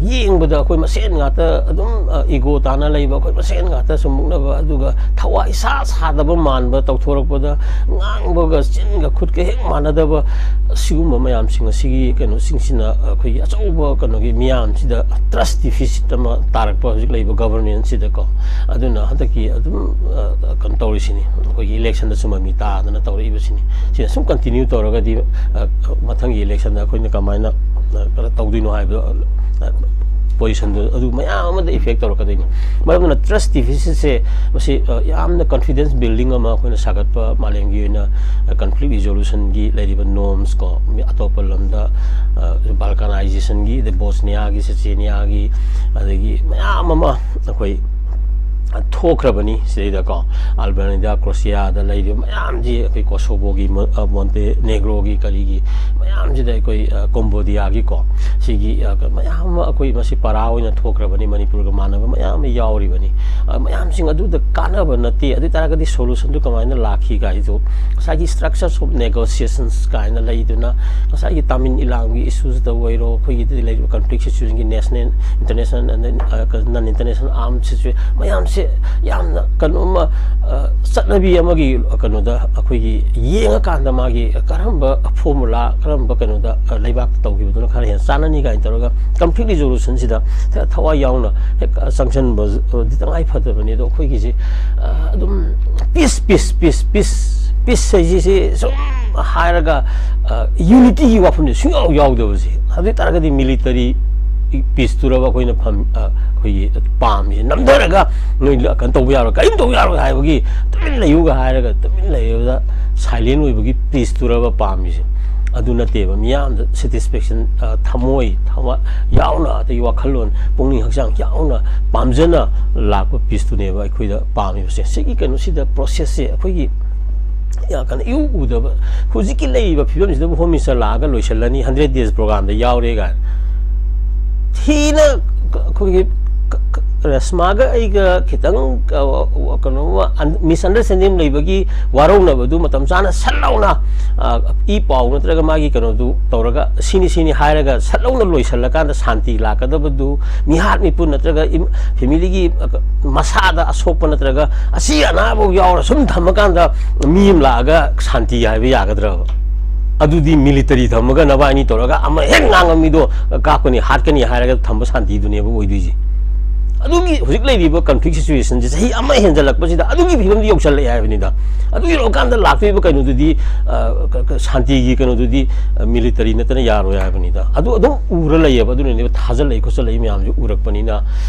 ꯌꯦꯡꯕꯗ ꯑꯩꯈꯣꯏ ꯃꯁꯦꯟ ꯉꯥꯛꯇ ꯑꯗꯨꯝ, ꯑ, ego ꯇꯥꯅ ꯂꯩꯕ, ꯑꯩꯈꯣꯏ ꯃꯁꯦꯟ ꯉꯥꯛꯇ ꯁꯨꯝ ꯃꯨꯛꯅꯕ, ꯑꯗꯨꯒ ꯊꯋꯥ ꯏꯁꯥ ꯁꯥꯗꯕ ꯃꯥꯟꯕ ꯇꯧꯊꯣꯔꯛꯄꯗ, ꯉꯥꯡꯕꯒ ꯆꯤꯟꯒ ꯈꯨꯠꯀ ꯍꯦꯛ ꯃꯥꯟꯅꯗꯕ, ꯁꯤꯒꯨꯝꯕ ꯃꯌꯥꯝꯁꯤꯡ ꯑꯁꯤꯒꯤ ꯀꯩꯅꯣꯁꯤꯡꯁꯤꯅ ꯑꯩꯈꯣꯏꯒꯤ ꯑꯆꯧꯕ ꯀꯩꯅꯣꯒꯤ ꯃꯤꯌꯥꯝꯁꯤꯗ trust deficit ꯑꯃ ꯇꯥꯔꯛꯄ ꯍꯧꯖꯤꯛ ꯂꯩꯕ governance ꯁꯤꯗꯀꯣ꯫ ꯑꯗꯨꯅ ꯍꯟꯗꯛꯀꯤ ꯑꯗꯨꯝ, ꯑ, ꯀꯩꯅꯣ ꯇꯧꯔꯤꯁꯤꯅꯤ, ꯑꯩꯈꯣꯏꯒꯤ election ꯗꯁꯨ ꯃꯃꯤ ꯇꯥꯗꯅ ꯇꯧꯔꯛꯏꯕꯁꯤꯅꯤ꯫ ꯁꯤꯅ ꯁꯨꯝ continue ꯇꯧꯔꯒꯗꯤ, ꯑ, ꯃꯊꯪꯒꯤ election ꯗ ꯑꯩꯈꯣꯏꯅ ꯀꯃꯥꯏꯅ, ꯑ, ꯀꯩꯅꯣ ꯇꯧꯗꯣꯏꯅꯣ ꯍꯥꯏꯕꯗꯣ, ꯑ, position ꯗꯨ ꯑꯗꯨ ꯃꯌꯥꯝ ꯑꯃꯗ effect ꯇꯧꯔꯛꯀꯗꯣꯏꯅꯤ꯫ ꯃꯔꯝ ꯑꯗꯨꯅ trust deficit ꯁꯦ ꯃꯁꯤ, ꯑ, ꯌꯥꯝꯅ confidence building ꯑꯃ ꯑꯩꯈꯣꯏꯅ ꯁꯥꯒꯠꯄ, ꯃꯥꯂꯦꯝꯒꯤ ꯑꯣꯏꯅ, ꯑ, conflict resolution ꯒꯤ ꯂꯩꯔꯤꯕ norms ꯀꯣ, ꯃꯤ ꯑꯇꯣꯞꯄ ꯂꯝꯗ, ꯑ, Balkanization ꯒꯤ, ꯑꯗꯩ Bosnia ꯒꯤ, Chechnya ꯒꯤ, ꯑꯗꯒꯤ ꯃꯌꯥꯝ ꯑꯃ ꯑꯩꯈꯣꯏ ꯊꯣꯛꯈ꯭ꯔꯕꯅꯤ ꯁꯤꯗꯩꯗꯀꯣ꯫ Albania ꯗ, Croatia ꯗ ꯂꯩꯔꯤꯕ ꯃꯌꯥꯝꯁꯤ, ꯑꯩꯈꯣꯏ Kosovo ꯒꯤ, ꯃꯣ-, ꯑ, Montenegro ꯒꯤ, ꯀꯔꯤꯒꯤ ꯃꯌꯥꯝꯁꯤꯗ, ꯑꯩꯈꯣꯏ, ꯑ, Cambodia ꯒꯤꯀꯣ, ꯁꯤꯒꯤ, ꯑ, ꯀ-, ꯃꯌꯥꯝ ꯑꯃ ꯑꯩꯈꯣꯏ ꯃꯁꯤ ꯄꯔꯥ ꯑꯣꯏꯅ ꯊꯣꯛꯈ꯭ꯔꯕꯅꯤ, ꯃꯅꯤꯄꯨꯔꯒ ꯃꯥꯟꯅꯕ ꯃꯌꯥꯝ ꯑꯃ ꯌꯥꯎꯔꯤꯕꯅꯤ꯫ ꯑ, ꯃꯌꯥꯝꯁꯤꯡ ꯑꯗꯨꯗ ꯀꯥꯟꯅꯕ ꯅꯠꯇꯦ꯫ ꯑꯗꯨ ꯑꯣꯏ ꯇꯥꯔꯒꯗꯤ solution ꯗꯨ ꯀꯃꯥꯏꯅ ꯂꯥꯛꯈꯤ ꯀꯥꯏꯗꯨ, ꯉꯁꯥꯏꯒꯤ structures of negotiations ꯀꯥꯏꯅ ꯂꯩꯗꯨꯅ, ꯉꯁꯥꯏꯒꯤ ꯇꯥꯃꯤꯜ ꯏꯂꯥꯝꯒꯤ issue ꯁꯤꯗ ꯑꯣꯏꯔꯣ, ꯑꯩꯈꯣꯏꯒꯤꯗ ꯂꯩꯔꯤꯕ conflict situation ꯒꯤ national, international and then, ꯑ, ꯀ-, non international armed situation ꯃꯌꯥꯝꯁꯦ ꯌꯥꯝꯅ ꯀꯩꯅꯣꯝꯃ, ꯑ, ꯆꯠꯅꯕꯤ ꯑꯃꯒꯤ ꯀꯩꯅꯣꯗ ꯑꯩꯈꯣꯏꯒꯤ ꯌꯦꯡꯉꯀꯥꯟꯗ ꯃꯥꯒꯤ ꯀꯔꯝꯕ formula, ꯀꯔꯝꯕ ꯀꯩꯅꯣꯗ, ꯑ, ꯂꯩꯕꯥꯛꯇ ꯇꯧꯈꯤꯕꯗꯨꯅ ꯈꯔ ꯍꯦꯟꯅ ꯆꯥꯟꯅꯅꯤ ꯀꯥꯏꯅ ꯇꯧꯔꯒ conflict resolution ꯁꯤꯗ ꯊ-, ꯊꯋꯥꯏ ꯌꯥꯎꯅ ꯍꯦꯛ ꯆꯪꯁꯤꯟꯕꯗꯤ ꯇꯉꯥꯏ ꯐꯗꯕꯅꯤ꯫ ꯑꯗꯣ ꯑꯩꯈꯣꯏꯒꯤꯁꯤ, ꯑ, ꯑꯗꯨꯝ peace, peace, peace, peace, peace ꯍꯥꯏꯁꯤ ꯁꯨꯝ ꯍꯥꯏꯔꯒ, ꯑ, unity ꯒꯤ ꯋꯥꯐꯝꯁꯦ ꯁꯨꯡꯌꯥꯎ ꯌꯥꯎꯗꯕꯁꯦ꯫ ꯑꯗꯨ ꯑꯣꯏ ꯇꯥꯔꯒꯗꯤ military peace ꯇꯨꯔꯕ ꯑꯩꯈꯣꯏꯅ ꯐꯝ-, ꯑ, ꯑꯩꯈꯣꯏꯒꯤ ꯄꯥꯝꯃꯤꯁꯦ? ꯅꯝꯊꯔꯒ ꯅꯣꯏ ꯀꯩꯅꯣ ꯇꯧꯕ ꯌꯥꯔꯣꯏ, ꯀꯔꯤꯝ ꯇꯧꯕ ꯌꯥꯔꯣꯏ ꯍꯥꯏꯕꯒꯤ ꯇꯨꯃꯤꯟ ꯂꯩꯌꯨꯒ ꯍꯥꯏꯔꯒ ꯇꯨꯃꯤꯟ ꯂꯩꯌꯨꯗ silent ꯑꯣꯏꯕꯒꯤ peace ꯇꯨꯔꯕ ꯄꯥꯝꯃꯤꯁꯦ? ꯑꯗꯨ ꯅꯠꯇꯦꯕ꯫ ꯃꯤꯌꯥꯝꯗ satisfaction, ꯑ, ꯊꯃꯣꯏ, ꯊꯋꯥꯏ ꯌꯥꯎꯅ, ꯑꯗꯒꯤ ꯋꯥꯈꯜꯂꯣꯟ, ꯄꯨꯛꯅꯤꯡ ꯍꯛꯆꯥꯡ ꯌꯥꯎꯅ ꯄꯥꯝꯖꯅ ꯂꯥꯛꯄ peace ꯇꯨꯅꯦꯕ ꯑꯩꯈꯣꯏꯗ ꯄꯥꯝꯃꯤꯕꯁꯦ꯫ ꯁꯤꯒꯤ ꯀꯩꯅꯣꯁꯤꯗ process ꯁꯦ ꯑꯩꯈꯣꯏꯒꯤ ꯀꯩꯅꯣ ꯏꯎ ꯎꯗꯕ, ꯍꯧꯖꯤꯛꯀꯤ ꯂꯩꯔꯤꯕ ꯐꯤꯕꯝꯁꯤꯗꯕꯨ ꯍꯣꯝ ꯃꯤꯅꯤꯁꯇꯔ ꯂꯥꯛꯑꯒ ꯂꯣꯏꯁꯤꯜꯂꯅꯤ, ꯍꯟꯗ꯭ꯔꯦꯠ ꯗꯦꯖ ꯄ꯭ꯔꯣꯒ꯭ꯔꯥꯝꯗ ꯌꯥꯎꯔꯦ ꯀꯥꯏꯅ꯫ ꯊꯤꯅ ꯑꯩꯈꯣꯏꯒꯤ ꯔꯦꯁꯃꯥꯒ ꯑꯩꯒ ꯈꯤꯇꯪ ꯀꯩꯅꯣ, ꯃꯤꯁꯑꯟꯗꯔꯁꯇꯦꯟꯗꯤꯡ ꯂꯩꯕꯒꯤ ꯋꯥꯔꯧꯅꯕꯗꯨ ꯃꯇꯝ ꯆꯥꯅ ꯁꯠ ꯂꯥꯎꯅ ꯏ ꯄꯥꯎ ꯅꯠꯇ꯭ꯔꯒ ꯃꯥꯒꯤ ꯀꯩꯅꯣꯗꯨ ꯇꯧꯔꯒ ꯁꯤꯅꯤ ꯁꯤꯅꯤ ꯍꯥꯏꯔꯒ ꯁꯠ ꯂꯥꯎꯅ ꯂꯣꯏꯁꯤꯜꯂꯀꯥꯟꯗ ꯁꯥꯟꯇꯤ ꯂꯥꯛꯀꯗꯕꯗꯨ, ꯃꯤꯍꯥꯠ ꯃꯤꯄꯨꯟ ꯅꯠꯇ꯭ꯔꯒ ꯐꯦꯃꯤꯂꯤꯒꯤ ꯃꯁꯥꯗ ꯑꯁꯣꯛꯄ ꯅꯠꯇ꯭ꯔꯒ ꯑꯁꯤ ꯑꯅꯥꯐꯥꯎ ꯌꯥꯎꯔ ꯁꯨꯝ ꯊꯝꯃꯀꯥꯟꯗ ꯃꯤ ꯑꯃ ꯂꯥꯛꯑꯒ ꯁꯥꯟꯇꯤ ꯍꯥꯏꯕ ꯌꯥꯒꯗ꯭ꯔꯕ? ꯑꯗꯨꯗꯤ ꯃꯤꯂꯤꯇꯔꯤ ꯊꯝꯃꯒ ꯅꯕꯥꯏꯅꯤ ꯇꯧꯔꯒ ꯑꯃ ꯍꯦꯛ ꯉꯥꯡꯉ ꯃꯤꯗꯣ ꯀꯥꯞꯀꯅꯤ, ꯍꯥꯠꯀꯅꯤ ꯍꯥꯏꯔꯒ ꯊꯝꯕ ꯁꯥꯟꯇꯤꯗꯨꯅꯦꯕ ꯑꯣꯏꯗꯣꯏꯁꯦ꯫ ꯑꯗꯨꯒꯤ ꯍꯧꯖꯤꯛ ꯂꯩꯔꯤꯕ ꯀꯟꯐ꯭ꯂꯤꯛ ꯁꯤꯆꯨꯋꯦꯁꯟꯁꯦ ꯆꯍꯤ ꯑꯃ ꯍꯦꯟꯖꯜꯂꯛꯄꯁꯤꯗ ꯑꯗꯨꯒꯤ ꯐꯤꯕꯝꯗ ꯌꯧꯁꯜꯂꯛꯑꯦ ꯍꯥꯏꯕꯅꯤꯗ꯫ ꯑꯗꯨ ꯌꯧꯔꯀꯥꯟꯗ ꯂꯥꯛꯇꯣꯏꯕ ꯀꯩꯅꯣꯗꯨꯗꯤ, ꯑ, ꯀ-, ꯀ-, ꯁꯥꯟꯇꯤꯒꯤ ꯀꯩꯅꯣꯗꯨꯗꯤ, ꯑ, ꯃꯤꯂꯤꯇꯔꯤ ꯅꯠꯇꯅ ꯌꯥꯔꯣꯏ ꯍꯥꯏꯕꯅꯤꯗ꯫ ꯑꯗꯨ ꯑꯗꯨꯝ ꯎꯔ ꯂꯩꯌꯦꯕ, ꯑꯗꯨꯅꯅꯦꯕ ꯊꯥꯖꯜꯂꯛꯏ ꯈꯣꯠꯆꯜꯂꯛꯏ ꯃꯌꯥꯝꯁꯦ ꯎꯔꯛꯄꯅꯤꯅ,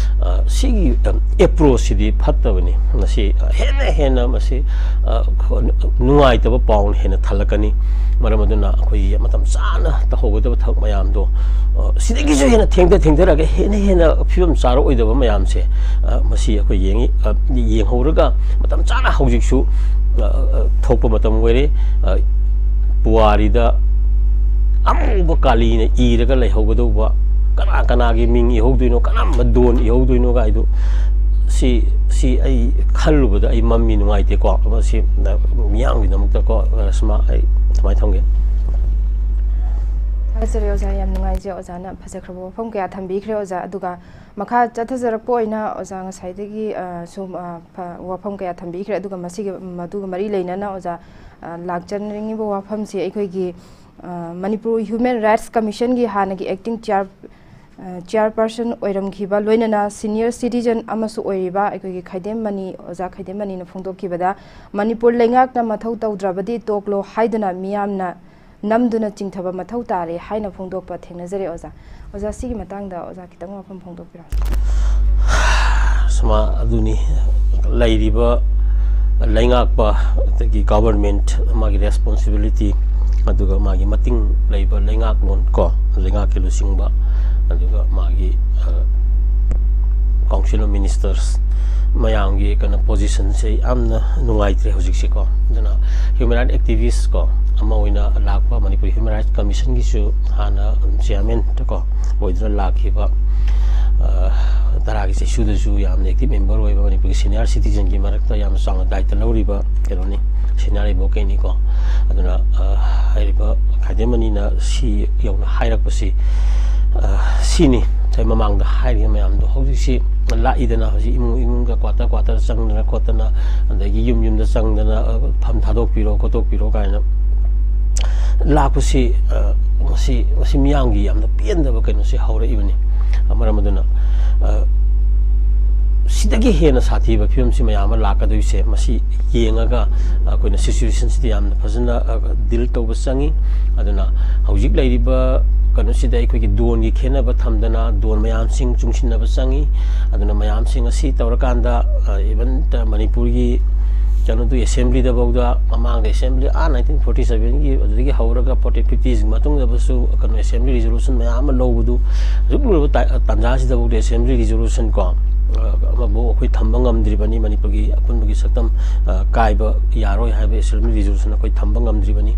ꯑ, ꯁꯤꯒꯤ, ꯑ, ꯑꯦꯄ꯭ꯔꯣꯆꯁꯤꯗꯤ ꯐꯠꯇꯕꯅꯤ꯫ ꯃꯁꯤ, ꯑ, ꯍꯦꯟꯅ ꯍꯦꯟꯅ ꯃꯁꯤ, ꯑ, ꯈ-, ꯅꯨꯡꯉꯥꯏꯇꯕ ꯄꯥꯎꯅ ꯍꯦꯟꯅ ꯊꯜꯂꯛꯀꯅꯤ꯫ ꯃꯔꯝ ꯑꯗꯨꯅ ꯑꯩꯈꯣꯏꯒꯤ ꯃꯇꯝ ꯆꯥꯅ ꯇꯧꯍꯧꯒꯗꯕ ꯊꯕꯛ ꯃꯌꯥꯝꯗꯣ, ꯑ, ꯁꯤꯗꯒꯤꯁꯨ ꯍꯦꯟꯅ ꯊꯦꯡꯊ ꯊꯦꯡꯊꯔꯒ ꯍꯦꯟꯅ ꯍꯦꯟꯅ ꯐꯤꯕꯝ ꯆꯥꯔꯛꯑꯣꯏꯗꯕ ꯃꯌꯥꯝꯁꯦ, ꯑ, ꯃꯁꯤ ꯑꯩꯈꯣꯏ ꯌꯦꯡꯉꯤ, ꯑ, ꯌꯦꯡꯍꯧꯔꯒ ꯃꯇꯝ ꯆꯥꯅ ꯍꯧꯖꯤꯛꯁꯨ, ꯑ, ꯑ, ꯊꯣꯛꯄ ꯃꯇꯝ ꯑꯣꯏꯔꯦ꯫ ꯑ, ꯄꯨꯋꯥꯔꯤꯗ ꯑꯃꯨꯕ ꯀꯥꯂꯤꯅ ꯏꯔꯒ ꯂꯩꯍꯧꯒꯗꯧꯕ, ꯀꯅꯥ ꯀꯅꯥꯒꯤ ꯃꯤꯡ ꯏꯍꯧꯗꯣꯏꯅꯣ, ꯀꯔꯝꯕ ꯗꯣꯟ ꯏꯍꯧꯗꯣꯏꯅꯣ ꯀꯥꯏꯗꯣ, ꯁꯤ, ꯁꯤ ꯑꯩ ꯈꯜꯂꯨꯕꯗ ꯑꯩ ꯃꯝꯃꯤ, ꯅꯨꯡꯉꯥꯏꯇꯦꯀꯣ꯫ ꯃꯁꯤ ꯃꯤꯌꯥꯝꯒꯤꯗꯃꯛꯇꯀꯣ, ꯔꯁꯃꯥ, ꯑꯩ ꯁꯨꯃꯥꯏꯅ ꯊꯝꯒꯦ꯫ ꯊꯥꯒꯠꯆꯔꯤ ꯑꯣꯖꯥ, ꯌꯥꯝ ꯅꯨꯡꯉꯥꯏꯖꯩ꯫ ꯑꯣꯖꯥꯅ ꯐꯖꯈ꯭ꯔꯕ ꯋꯥꯐꯝ ꯀꯌꯥ ꯊꯝꯕꯤꯈ꯭ꯔꯦ ꯑꯣꯖꯥ꯫ ꯑꯗꯨꯒ ꯃꯈꯥ ꯆꯠꯊꯖꯔꯛꯄ ꯑꯣꯏꯅ ꯑꯣꯖꯥ ꯉꯁꯥꯏꯗꯒꯤ, ꯑ, ꯁꯨꯝ, ꯑ, ꯐ-, ꯋꯥꯐꯝ ꯀꯌꯥ ꯊꯝꯕꯤꯈ꯭ꯔꯦ꯫ ꯑꯗꯨꯒ ꯃꯁꯤꯒꯤ, ꯃꯗꯨꯒ ꯃꯔꯤ ꯂꯩꯅꯅ ꯑꯣꯖꯥ, ꯑ, ꯂꯥꯛꯆꯅꯤꯡꯉꯤꯕ ꯋꯥꯐꯝꯁꯤ ꯑꯩꯈꯣꯏꯒꯤ, ꯑ, ꯃꯅꯤꯄꯨꯔ ꯍ꯭ꯌꯨꯃꯦꯟ ꯔꯥꯏꯠꯁ ꯀꯃꯤꯁꯟꯒꯤ ꯍꯥꯟꯅꯒꯤ ꯑꯦꯛꯇꯤꯡ ꯆꯤꯌꯥꯔ-, ꯑ, ꯆꯤꯌꯥꯔꯄꯔꯁꯟ ꯑꯣꯏꯔꯝꯈꯤꯕ, ꯂꯣꯏꯅꯅ ꯁꯤꯅꯤꯌꯔ ꯁꯤꯇꯤꯖꯟ ꯑꯃꯁꯨ ꯑꯣꯏꯔꯤꯕ ꯑꯩꯈꯣꯏꯒꯤ ꯈꯥꯏꯗꯦꯝ ꯃꯅꯤ, ꯑꯣꯖꯥ ꯈꯥꯏꯗꯦꯝ ꯃꯅꯤꯅ ꯐꯣꯡꯗꯣꯛꯈꯤꯕꯗ, ꯃꯅꯤꯄꯨꯔ ꯂꯩꯉꯥꯛꯅ ꯃꯊꯧ ꯇꯧꯗ꯭ꯔꯕꯗꯤ ꯇꯣꯛꯂꯣ ꯍꯥꯏꯗꯨꯅ ꯃꯤꯌꯥꯝꯅ ꯅꯝꯗꯨꯅ ꯆꯤꯡꯊꯕ ꯃꯊꯧ ꯇꯥꯔꯦ ꯍꯥꯏꯅ ꯐꯣꯡꯗꯣꯛꯄ ꯊꯦꯡꯅꯖꯔꯦ ꯑꯣꯖꯥ꯫ ꯑꯣꯖꯥ, ꯁꯤꯒꯤ ꯃꯇꯥꯡꯗ ꯑꯣꯖꯥ ꯈꯤꯇꯪ ꯋꯥꯐꯝ ꯐꯣꯡꯗꯣꯛꯄꯤꯔꯛꯑꯣ꯫ ꯁꯨꯃꯥ-, ꯑꯗꯨꯅꯤ, ꯂꯩꯔꯤꯕ ꯂꯩꯉꯥꯛꯄ, ꯑꯗꯒꯤ ꯒꯚꯔꯟꯃꯦꯟꯠ, ꯃꯥꯒꯤ ꯔꯦꯁꯄꯣꯟꯁꯤꯕꯤꯂꯤꯇꯤ, ꯑꯗꯨꯒ ꯃꯥꯒꯤ ꯃꯇꯤꯡ ꯂꯩꯕ ꯂꯩꯉꯥꯛꯂꯣꯟ ꯀꯣ, ꯂꯩꯉꯥꯛꯀꯤ ꯂꯨꯆꯤꯡꯕ, ꯑꯗꯨꯒ ꯃꯥꯒꯤ, ꯑ, ꯀꯥꯎꯟꯁꯤꯜ ꯑꯣꯐ ꯃꯤꯅꯤꯁꯇꯔꯁ, ꯃꯌꯥꯝꯒꯤ ꯀꯩꯅꯣ positionꯁꯦ ꯌꯥꯝꯅ ꯅꯨꯡꯉꯥꯏꯇ꯭ꯔꯦ ꯍꯧꯖꯤꯛꯁꯦꯀꯣ꯫ ꯑꯗꯨꯅ human rights activist ꯀꯣ ꯑꯃ ꯑꯣꯏꯅ ꯂꯥꯛꯄ ꯃꯅꯤꯄꯨꯔ Human Rights Commissionꯒꯤꯁꯨ ꯍꯥꯟꯅ chairman ꯀꯣ ꯑꯣꯏꯗꯨꯅ ꯂꯥꯛꯈꯤꯕ, ꯑ, ꯇꯔꯥꯒꯤ ꯆꯩꯁꯨꯗꯁꯨ ꯌꯥꯝꯅ active member ꯑꯣꯏꯕ, ꯃꯅꯤꯄꯨꯔꯒꯤ senior citizenꯒꯤ ꯃꯔꯛꯇ ꯌꯥꯝꯅ ꯆꯥꯎꯅ ꯗꯥꯏꯇ ꯂꯧꯔꯤꯕ ꯀꯩꯅꯣꯅꯤ, senior advocateꯅꯤꯀꯣ꯫ ꯑꯗꯨꯅ, ꯑ, ꯍꯥꯏꯔꯤꯕ ꯈꯥꯏꯗꯦꯝ ꯃꯅꯤꯅ ꯁꯤ ꯌꯧꯅ ꯍꯥꯏꯔꯛꯄꯁꯤ, ꯑ, ꯁꯤꯅꯤ꯫ ꯉꯁꯥꯏ ꯃꯃꯥꯡꯗ ꯍꯥꯏꯔꯤꯕ ꯃꯌꯥꯝꯗꯣ ꯍꯧꯖꯤꯛꯁꯤ ꯂꯥꯛꯏꯗꯅ, ꯍꯧꯖꯤꯛ ꯏꯃꯨꯡ ꯏꯃꯨꯡꯗ quarter quarter ꯆꯪꯗꯅ ꯈꯣꯠꯇꯅ, ꯑꯗꯒꯤ ꯌꯨꯝ ꯌꯨꯝꯗ ꯆꯪꯗꯅ, ꯑ, ꯐꯝ ꯊꯥꯗꯣꯛꯄꯤꯔꯣ ꯈꯣꯠꯇꯣꯛꯄꯤꯔꯣ ꯀꯥꯏꯅ ꯂꯥꯛꯄꯁꯤ, ꯑ, ꯃꯁꯤ, ꯃꯁꯤ ꯃꯤꯌꯥꯝꯒꯤ ꯌꯥꯝꯅ ꯄꯦꯟꯗꯕ ꯀꯩꯅꯣꯁꯤ ꯍꯧꯔꯛꯏꯕꯅꯤ꯫ ꯑ, ꯃꯔꯝ ꯑꯗꯨꯅ, ꯑ, ꯁꯤꯗꯒꯤ ꯍꯦꯟꯅ ꯁꯥꯊꯤꯕ ꯐꯤꯕꯝꯁꯤ ꯃꯌꯥꯝ ꯑꯃ ꯂꯥꯛꯀꯗꯣꯏꯁꯦ, ꯃꯁꯤ ꯌꯦꯡꯉꯒ ꯑꯩꯈꯣꯏꯅ situationꯁꯤꯗ ꯌꯥꯝꯅ ꯐꯖꯅ, ꯑ, deal ꯇꯧꯕ ꯆꯪꯉꯤ꯫ ꯑꯗꯨꯅ ꯍꯧꯖꯤꯛ ꯂꯩꯔꯤꯕ ꯀꯩꯅꯣꯁꯤꯗ ꯑꯩꯈꯣꯏꯒꯤ ꯗꯣꯟꯒꯤ ꯈꯦꯠꯅꯕ ꯊꯝꯗꯅ ꯗꯣꯟ ꯃꯌꯥꯝꯁꯤꯡ ꯆꯨꯡꯁꯤꯟꯅꯕ ꯆꯪꯉꯤ꯫ ꯑꯗꯨꯅ ꯃꯌꯥꯝꯁꯤꯡ ꯑꯁꯤ ꯇꯧꯔꯀꯥꯟꯗ, ꯑ, even ꯇ-, ꯃꯅꯤꯄꯨꯔꯒꯤ ꯀꯩꯅꯣꯗꯨ assemblyꯗꯐꯥꯎꯗ ꯃꯃꯥꯡꯗ assembly ꯑꯥ nineteen forty sevenꯒꯤ ꯑꯗꯨꯗꯒꯤ ꯍꯧꯔꯒ fourteen fiftyꯒꯤ ꯃꯇꯨꯡꯗꯕꯨꯁꯨ ꯀꯩꯅꯣ assembly resolution ꯃꯌꯥꯝ ꯑꯃ ꯂꯧꯕꯗꯨ ꯍꯧꯖꯤꯛ ꯂꯨꯔꯕ ꯇꯥ-, ꯇꯥꯟꯖꯥꯁꯤꯗꯐꯥꯎꯗ assembly resolution ꯀꯣ, ꯑ, ꯑꯃꯕꯨ ꯑꯩꯈꯣꯏ ꯊꯝꯕ ꯉꯝꯗ꯭ꯔꯤꯕꯅꯤ꯫ ꯃꯅꯤꯄꯨꯔꯒꯤ ꯑꯄꯨꯟꯕꯒꯤ ꯁꯛꯇꯝ, ꯑ, ꯀꯥꯏꯕ ꯌꯥꯔꯣꯏ ꯍꯥꯏꯕ assembly resolution ꯑꯩꯈꯣꯏ ꯊꯝꯕ ꯉꯝꯗ꯭ꯔꯤꯕꯅꯤ꯫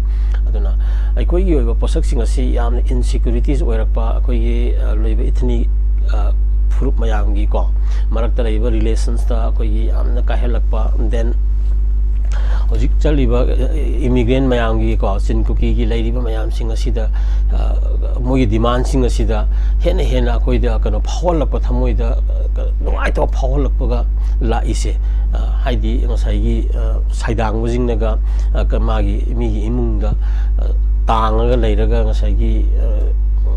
ꯑꯗꯨꯅ ꯑꯩꯈꯣꯏꯒꯤ ꯑꯣꯏꯕ ꯄꯣꯠꯁꯛꯁꯤꯡ ꯑꯁꯤ ꯌꯥꯝꯅ insecurities ꯑꯣꯏꯔꯛꯄ, ꯑꯩꯈꯣꯏꯒꯤ, ꯑ, ꯂꯩꯔꯤꯕ ethnic, ꯑ, ꯐꯨꯔꯨꯞ ꯃꯌꯥꯝꯒꯤꯀꯣ ꯃꯔꯛꯇ ꯂꯩꯔꯤꯕ relationsꯇ ꯑꯩꯈꯣꯏꯒꯤ ꯌꯥꯝꯅ ꯀꯥꯏꯍꯜꯂꯛꯄ, then ꯍꯧꯖꯤꯛ ꯆꯠꯂꯤꯕ, ꯑ, immigrant ꯃꯌꯥꯝꯒꯤꯀꯣ, ꯆꯤꯟ ꯀꯨꯀꯤꯒꯤ ꯂꯩꯔꯤꯕ ꯃꯌꯥꯝꯁꯤꯡ ꯑꯁꯤꯗ, ꯑ, ꯃꯣꯏꯒꯤ demandꯁꯤꯡ ꯑꯁꯤꯗ ꯍꯦꯟꯅ ꯍꯦꯟꯅ ꯑꯩꯈꯣꯏꯗ ꯀꯩꯅꯣ ꯐꯥꯎꯍꯜꯂꯛꯄ, ꯊꯃꯣꯏꯗ, ꯑ, ꯅꯨꯡꯉꯥꯏꯇꯕ ꯐꯥꯎꯍꯜꯂꯛꯄꯒ ꯂꯥꯛꯏꯁꯦ꯫ ꯑ, ꯍꯥꯏꯗꯤ ꯉꯁꯥꯏꯒꯤ, ꯑ, ꯁꯥꯏꯗꯥꯡꯕꯁꯤꯡꯅꯒ, ꯑ, ꯀ-, ꯃꯥꯒꯤ ꯃꯤꯒꯤ ꯏꯃꯨꯡꯗ, ꯑ, ꯇꯥꯡꯉꯒ ꯂꯩꯔꯒ ꯉꯁꯥꯏꯒꯤ, ꯑ,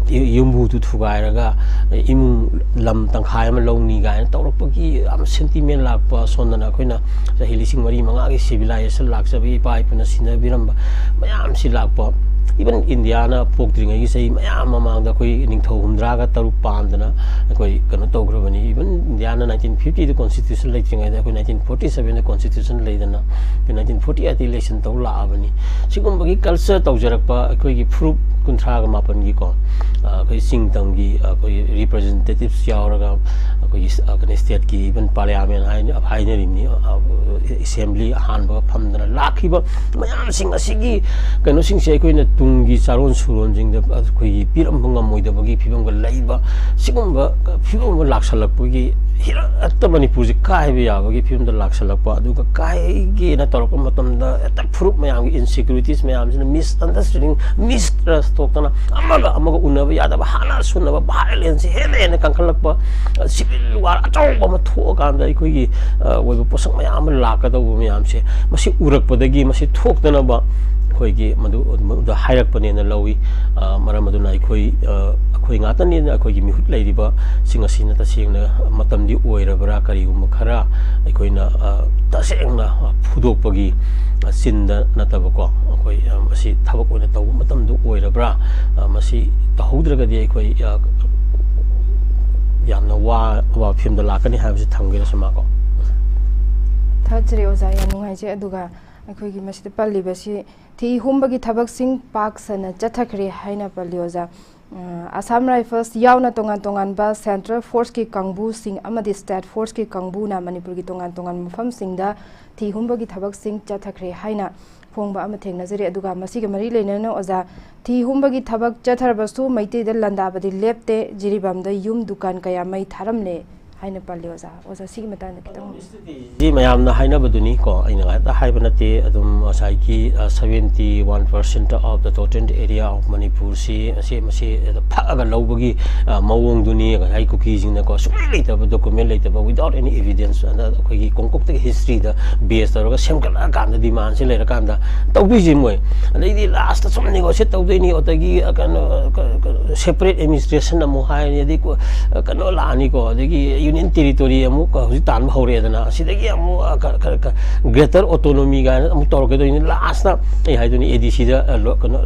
ꯌꯨꯝꯕꯨꯗꯨ ꯊꯨꯒꯥꯏꯔꯒ ꯏꯃꯨꯡ ꯂꯝ ꯇꯪꯈꯥꯏ ꯑꯃ ꯂꯧꯅꯤ ꯀꯥꯏꯅ ꯇꯧꯔꯛꯄꯒꯤ ꯌꯥꯝ sentiment ꯂꯥꯛꯄ, ꯁꯣꯝꯗꯅ ꯑꯩꯈꯣꯏꯅ ꯆꯍꯤ ꯂꯤꯁꯤꯡ ꯃꯔꯤ ꯃꯉꯥꯒꯤ civilization ꯂꯥꯛꯆꯕꯒꯤ ꯏꯄꯥ ꯏꯄꯨꯅ ꯁꯤꯟꯅꯕꯤꯔꯝꯕ ꯃꯌꯥꯝꯁꯤ ꯂꯥꯛꯄ, even ꯏꯟꯗꯤꯌꯥꯅ ꯄꯣꯛꯇ꯭ꯔꯤꯉꯩꯒꯤ ꯆꯍꯤ ꯃꯌꯥꯝ ꯃꯃꯥꯡꯗ ꯑꯩꯈꯣꯏ ꯅꯤꯡꯊꯧ ꯍꯨꯝꯗ꯭ꯔꯥꯒ ꯇꯔꯨꯛ ꯄꯥꯟꯗꯅ ꯑꯩꯈꯣꯏ ꯀꯩꯅꯣ ꯇꯧꯈ꯭ꯔꯕꯅꯤ꯫ Even ꯏꯟꯗꯤꯌꯥꯅ nineteen fiftyꯗ constitution ꯂꯩꯇ꯭ꯔꯤꯉꯩꯗ ꯑꯩꯈꯣꯏ nineteen forty sevenꯗ constitution ꯂꯩꯗꯅ ꯑꯩꯈꯣꯏ nineteen forty eightꯇ election ꯇꯧ ꯂꯥꯛꯑꯕꯅꯤ꯫ ꯁꯤꯒꯨꯝꯕꯒꯤ culture ꯇꯧꯖꯔꯛꯄ ꯑꯩꯈꯣꯏꯒꯤ ꯐꯨꯔꯨꯞ ꯀꯨꯟꯊ꯭ꯔꯥꯒ ꯃꯥꯄꯟꯒꯤꯀꯣ, ꯑ, ꯑꯩꯈꯣꯏ ꯆꯤꯡ ꯇꯝꯒꯤ, ꯑ, ꯑꯩꯈꯣꯏ representatives ꯌꯥꯎꯔꯒ ꯑꯩꯈꯣꯏꯒꯤ ꯀꯩꯅꯣ ꯁ꯭ꯇꯦꯠꯀꯤ ꯏꯚꯟ ꯄꯥꯔꯂꯤꯌꯥꯃꯦꯟ ꯍꯥꯏꯅꯔꯤꯕꯅꯤ, ꯑꯦꯁꯦꯝꯕ꯭ꯂꯤ ꯑꯍꯥꯟꯕ ꯐꯝꯗꯅ ꯂꯥꯛꯈꯤꯕ ꯃꯌꯥꯝꯁꯤꯡ ꯑꯁꯤꯒꯤ ꯀꯩꯅꯣꯁꯤꯡꯁꯦ ꯑꯩꯈꯣꯏꯅ ꯇꯨꯡꯒꯤ ꯆꯥꯔꯣꯟ ꯁꯨꯔꯣꯟꯁꯤꯡꯗ ꯑꯩꯈꯣꯏꯒꯤ ꯄꯤꯔꯝꯕ ꯉꯝꯃꯣꯏꯗꯕꯒꯤ ꯐꯤꯕꯝꯒ ꯂꯩꯕ, ꯁꯤꯒꯨꯝꯕ ꯐꯤꯕꯝ ꯑꯃ ꯂꯥꯛꯁꯜꯂꯛꯄꯒꯤ ꯍꯦꯛꯇ ꯃꯅꯤꯄꯨꯔꯁꯦ ꯀꯥꯏꯕ ꯌꯥꯕꯒꯤ ꯐꯤꯕꯝꯗ ꯂꯥꯛꯁꯜꯂꯛꯄ, ꯑꯗꯨꯒ ꯀꯥꯏꯒꯦꯅ ꯇꯧꯔꯛꯄ ꯃꯇꯝꯗ ꯍꯦꯛꯇ ꯐꯨꯔꯨꯞ ꯃꯌꯥꯝꯒꯤ ꯏꯟꯁꯦꯀ꯭ꯌꯨꯔꯤꯇꯤꯁ ꯃꯌꯥꯝꯁꯤꯅ ꯃꯤꯁꯑꯟꯗꯔꯁ꯭ꯇꯦꯟꯗꯤꯡ, ꯃꯤꯁꯇ꯭ꯔꯁ ꯊꯣꯛꯇꯅ ꯑꯃꯒ ꯑꯃꯒ ꯎꯅꯕ ꯌꯥꯗꯕ, ꯍꯥꯟꯅ ꯁꯨꯅꯕ ꯚꯥꯏꯑꯣꯂꯦꯟꯁꯁꯦ ꯍꯦꯟꯅ ꯍꯦꯟꯅ ꯀꯟꯈꯠꯂꯛꯄ, ꯁꯤꯚꯤꯜ ꯋꯥꯔ ꯑꯆꯧꯕ ꯑꯃ ꯊꯣꯛꯑꯀꯥꯟꯗ ꯑꯩꯈꯣꯏꯒꯤ ꯑꯣꯏꯕ ꯄꯣꯠꯁꯛ ꯃꯌꯥꯝ ꯑꯃ ꯂꯥꯛꯀꯗꯧꯕ ꯃꯌꯥꯝꯁꯦ, ꯃꯁꯤ ꯎꯔꯛꯄꯗꯒꯤ ꯃꯁꯤ ꯊꯣꯛꯇꯅꯕ ꯑꯩꯈꯣꯏꯒꯤ ꯃꯗꯨ ꯃꯗꯨꯗ ꯍꯥꯏꯔꯛꯄꯅꯦꯅ ꯂꯧꯏ꯫ ꯃꯔꯝ ꯑꯗꯨꯅ ꯑꯩꯈꯣꯏ ꯑꯩꯈꯣꯏ ꯉꯥꯛꯇꯅꯤꯅ ꯑꯩꯈꯣꯏꯒꯤ ꯃꯤꯍꯨꯠ ꯂꯩꯔꯤꯕꯁꯤꯡ ꯑꯁꯤꯅ ꯇꯁꯦꯡꯅ ꯃꯇꯝꯗꯤ ꯑꯣꯏꯔꯕ꯭ꯔꯥ, ꯀꯔꯤꯒꯨꯝꯕ ꯈꯔ ꯑꯩꯈꯣꯏꯅ ꯇꯁꯦꯡꯅ ꯐꯨꯗꯣꯛꯄꯒꯤ ꯆꯤꯟꯗ ꯅꯠꯇꯕꯀꯣ, ꯑꯩꯈꯣꯏ ꯃꯁꯤ ꯊꯕꯛ ꯑꯣꯏꯅ ꯇꯧꯕ ꯃꯇꯝꯗꯨ ꯑꯣꯏꯔꯕ꯭ꯔꯥ? ꯃꯁꯤ ꯇꯧꯍꯧꯗ꯭ꯔꯒꯗꯤ ꯑꯩꯈꯣꯏ ꯌꯥꯝꯅ ꯋꯥ ꯋꯥ ꯐꯤꯕꯝꯗ ꯂꯥꯛꯀꯅꯤ ꯍꯥꯏꯕꯁꯤ ꯊꯝꯒꯦꯅ ꯁꯨꯃꯥꯏꯀꯣ꯫ ꯊꯥꯒꯠꯆꯔꯤ ꯑꯣꯖꯥ, ꯌꯥꯝ ꯅꯨꯡꯉꯥꯏꯖꯩ꯫ ꯑꯗꯨꯒ ꯑꯩꯈꯣꯏꯒꯤ ꯃꯁꯤꯗ ꯄꯜꯂꯤꯕꯁꯤ ꯊꯤ ꯍꯨꯝꯕꯒꯤ ꯊꯕꯛꯁꯤꯡ ꯄꯥꯛ ꯁꯟꯅ ꯆꯠꯊꯈ꯭ꯔꯦ ꯍꯥꯏꯅ ꯄꯜꯂꯤ ꯑꯣꯖꯥ꯫ ꯑꯁꯥꯝ ꯔꯥꯏꯐꯜꯁ ꯌꯥꯎꯅ ꯇꯣꯉꯥꯟ ꯇꯣꯉꯥꯟꯕ ꯁꯦꯟꯇ꯭ꯔꯦꯜ ꯐꯣꯔꯁꯀꯤ ꯀꯥꯡꯕꯨꯁꯤꯡ ꯑꯃꯗꯤ ꯁ꯭ꯇꯦꯠ ꯐꯣꯔꯁꯀꯤ ꯀꯥꯡꯕꯨꯅ ꯃꯅꯤꯄꯨꯔꯒꯤ ꯇꯣꯉꯥꯟ ꯇꯣꯉꯥꯟꯕ ꯃꯐꯝꯁꯤꯡꯗ ꯊꯤ ꯍꯨꯝꯕꯒꯤ ꯊꯕꯛꯁꯤꯡ ꯆꯠꯊꯈ꯭ꯔꯦ ꯍꯥꯏꯅ ꯐꯣꯡꯕ ꯑꯃ ꯊꯦꯡꯅꯖꯔꯤ꯫ ꯑꯗꯨꯒ ꯃꯁꯤꯒ ꯃꯔꯤ ꯂꯩꯅꯅ ꯑꯣꯖꯥ, ꯊꯤ ꯍꯨꯝꯕꯒꯤ ꯊꯕꯛ ꯆꯠꯊꯔꯕꯁꯨ ꯃꯩꯇꯩꯗ ꯂꯥꯟꯗꯥꯕꯗꯤ ꯂꯦꯞꯇꯦ, ꯖꯤꯔꯤꯕꯥꯝꯗ ꯌꯨꯝ ꯗꯨꯀꯥꯟ ꯀꯌꯥ ꯃꯩ ꯊꯥꯔꯝꯂꯦ ꯍꯥꯏꯅ ꯄꯜꯂꯤ ꯑꯣꯖꯥ꯫ ꯑꯣꯖꯥ, ꯁꯤꯒꯤ ꯃꯇꯥꯡꯗ ꯈꯤꯇꯪ꯫ ꯁꯤ ꯃꯌꯥꯝꯅ ꯍꯥꯏꯅꯕꯗꯨꯅꯤ ꯀꯣ, ꯑꯩꯅ ꯉꯥꯛꯇ ꯍꯥꯏꯕ ꯅꯠꯇꯦ꯫ ꯑꯗꯨꯝ ꯉꯁꯥꯏꯒꯤ seventy one percent of the total area of Manipur ꯁꯤ ꯃꯁꯤ ꯃꯁꯤ ꯐꯛꯑꯒ ꯂꯧꯕꯒꯤ ꯃꯑꯣꯡꯗꯨꯅꯤ꯫ ꯉꯁꯥꯏ ꯀꯨꯀꯤꯁꯤꯡꯅꯀꯣ, ꯁꯨꯡꯂꯩ ꯂꯩꯇꯕ, ꯗꯣꯀꯨꯃꯦꯟ ꯂꯩꯇꯕ, without any evidence, ꯑꯗ ꯑꯩꯈꯣꯏꯒꯤ ꯀꯣꯡꯀꯣꯛꯇꯒꯤ ꯍꯤꯁꯇ꯭ꯔꯤꯗ ꯕꯦꯁ ꯇꯧꯔꯒ ꯁꯦꯝꯒꯠꯂꯛꯑꯀꯥꯟꯗ ꯗꯤꯃꯥꯟꯁꯦ ꯂꯩꯔꯀꯥꯟꯗ ꯇꯧꯗꯣꯏꯁꯦ ꯃꯣꯏ꯫ ꯑꯗꯩꯗꯤ ꯂꯥꯁꯇ ꯁꯨꯝ ꯅꯦꯒꯣꯁꯤꯌꯦꯠ ꯇꯧꯗꯣꯏꯅꯤ, ꯑꯗꯒꯤ ꯀꯩꯅꯣ ꯁꯦꯄꯔꯦꯠ ꯑꯦꯗꯃꯤꯅꯤꯁꯇ꯭ꯔꯦꯁꯟ ꯑꯃꯨꯛ ꯍꯥꯏꯔꯅꯤ, ꯑꯗꯩ ꯀꯩꯅꯣ ꯂꯥꯛꯑꯅꯤꯀꯣ, ꯑꯗꯒꯤ ꯌꯨꯅꯤꯌꯟ ꯇꯦꯔꯤꯇꯣꯔꯤ ꯑꯃꯨꯛ ꯍꯧꯖꯤꯛ ꯇꯥꯟꯕ ꯍꯧꯔꯛꯑꯦꯗꯅ, ꯑꯁꯤꯗꯒꯤ ꯑꯃꯨꯛ ꯒ꯭ꯔꯦꯇꯔ ꯑꯣꯇꯣꯅꯣꯃꯤ ꯀꯥꯏꯅ ꯑꯃꯨꯛ ꯇꯧꯔꯛꯀꯗꯣꯏꯅꯤ꯫ ꯂꯥꯁꯇ ꯑꯩ ꯍꯥꯏꯗꯣꯏꯅꯤ, ꯑꯦ ꯗꯤ ꯁꯤꯗ ꯀꯩꯅꯣ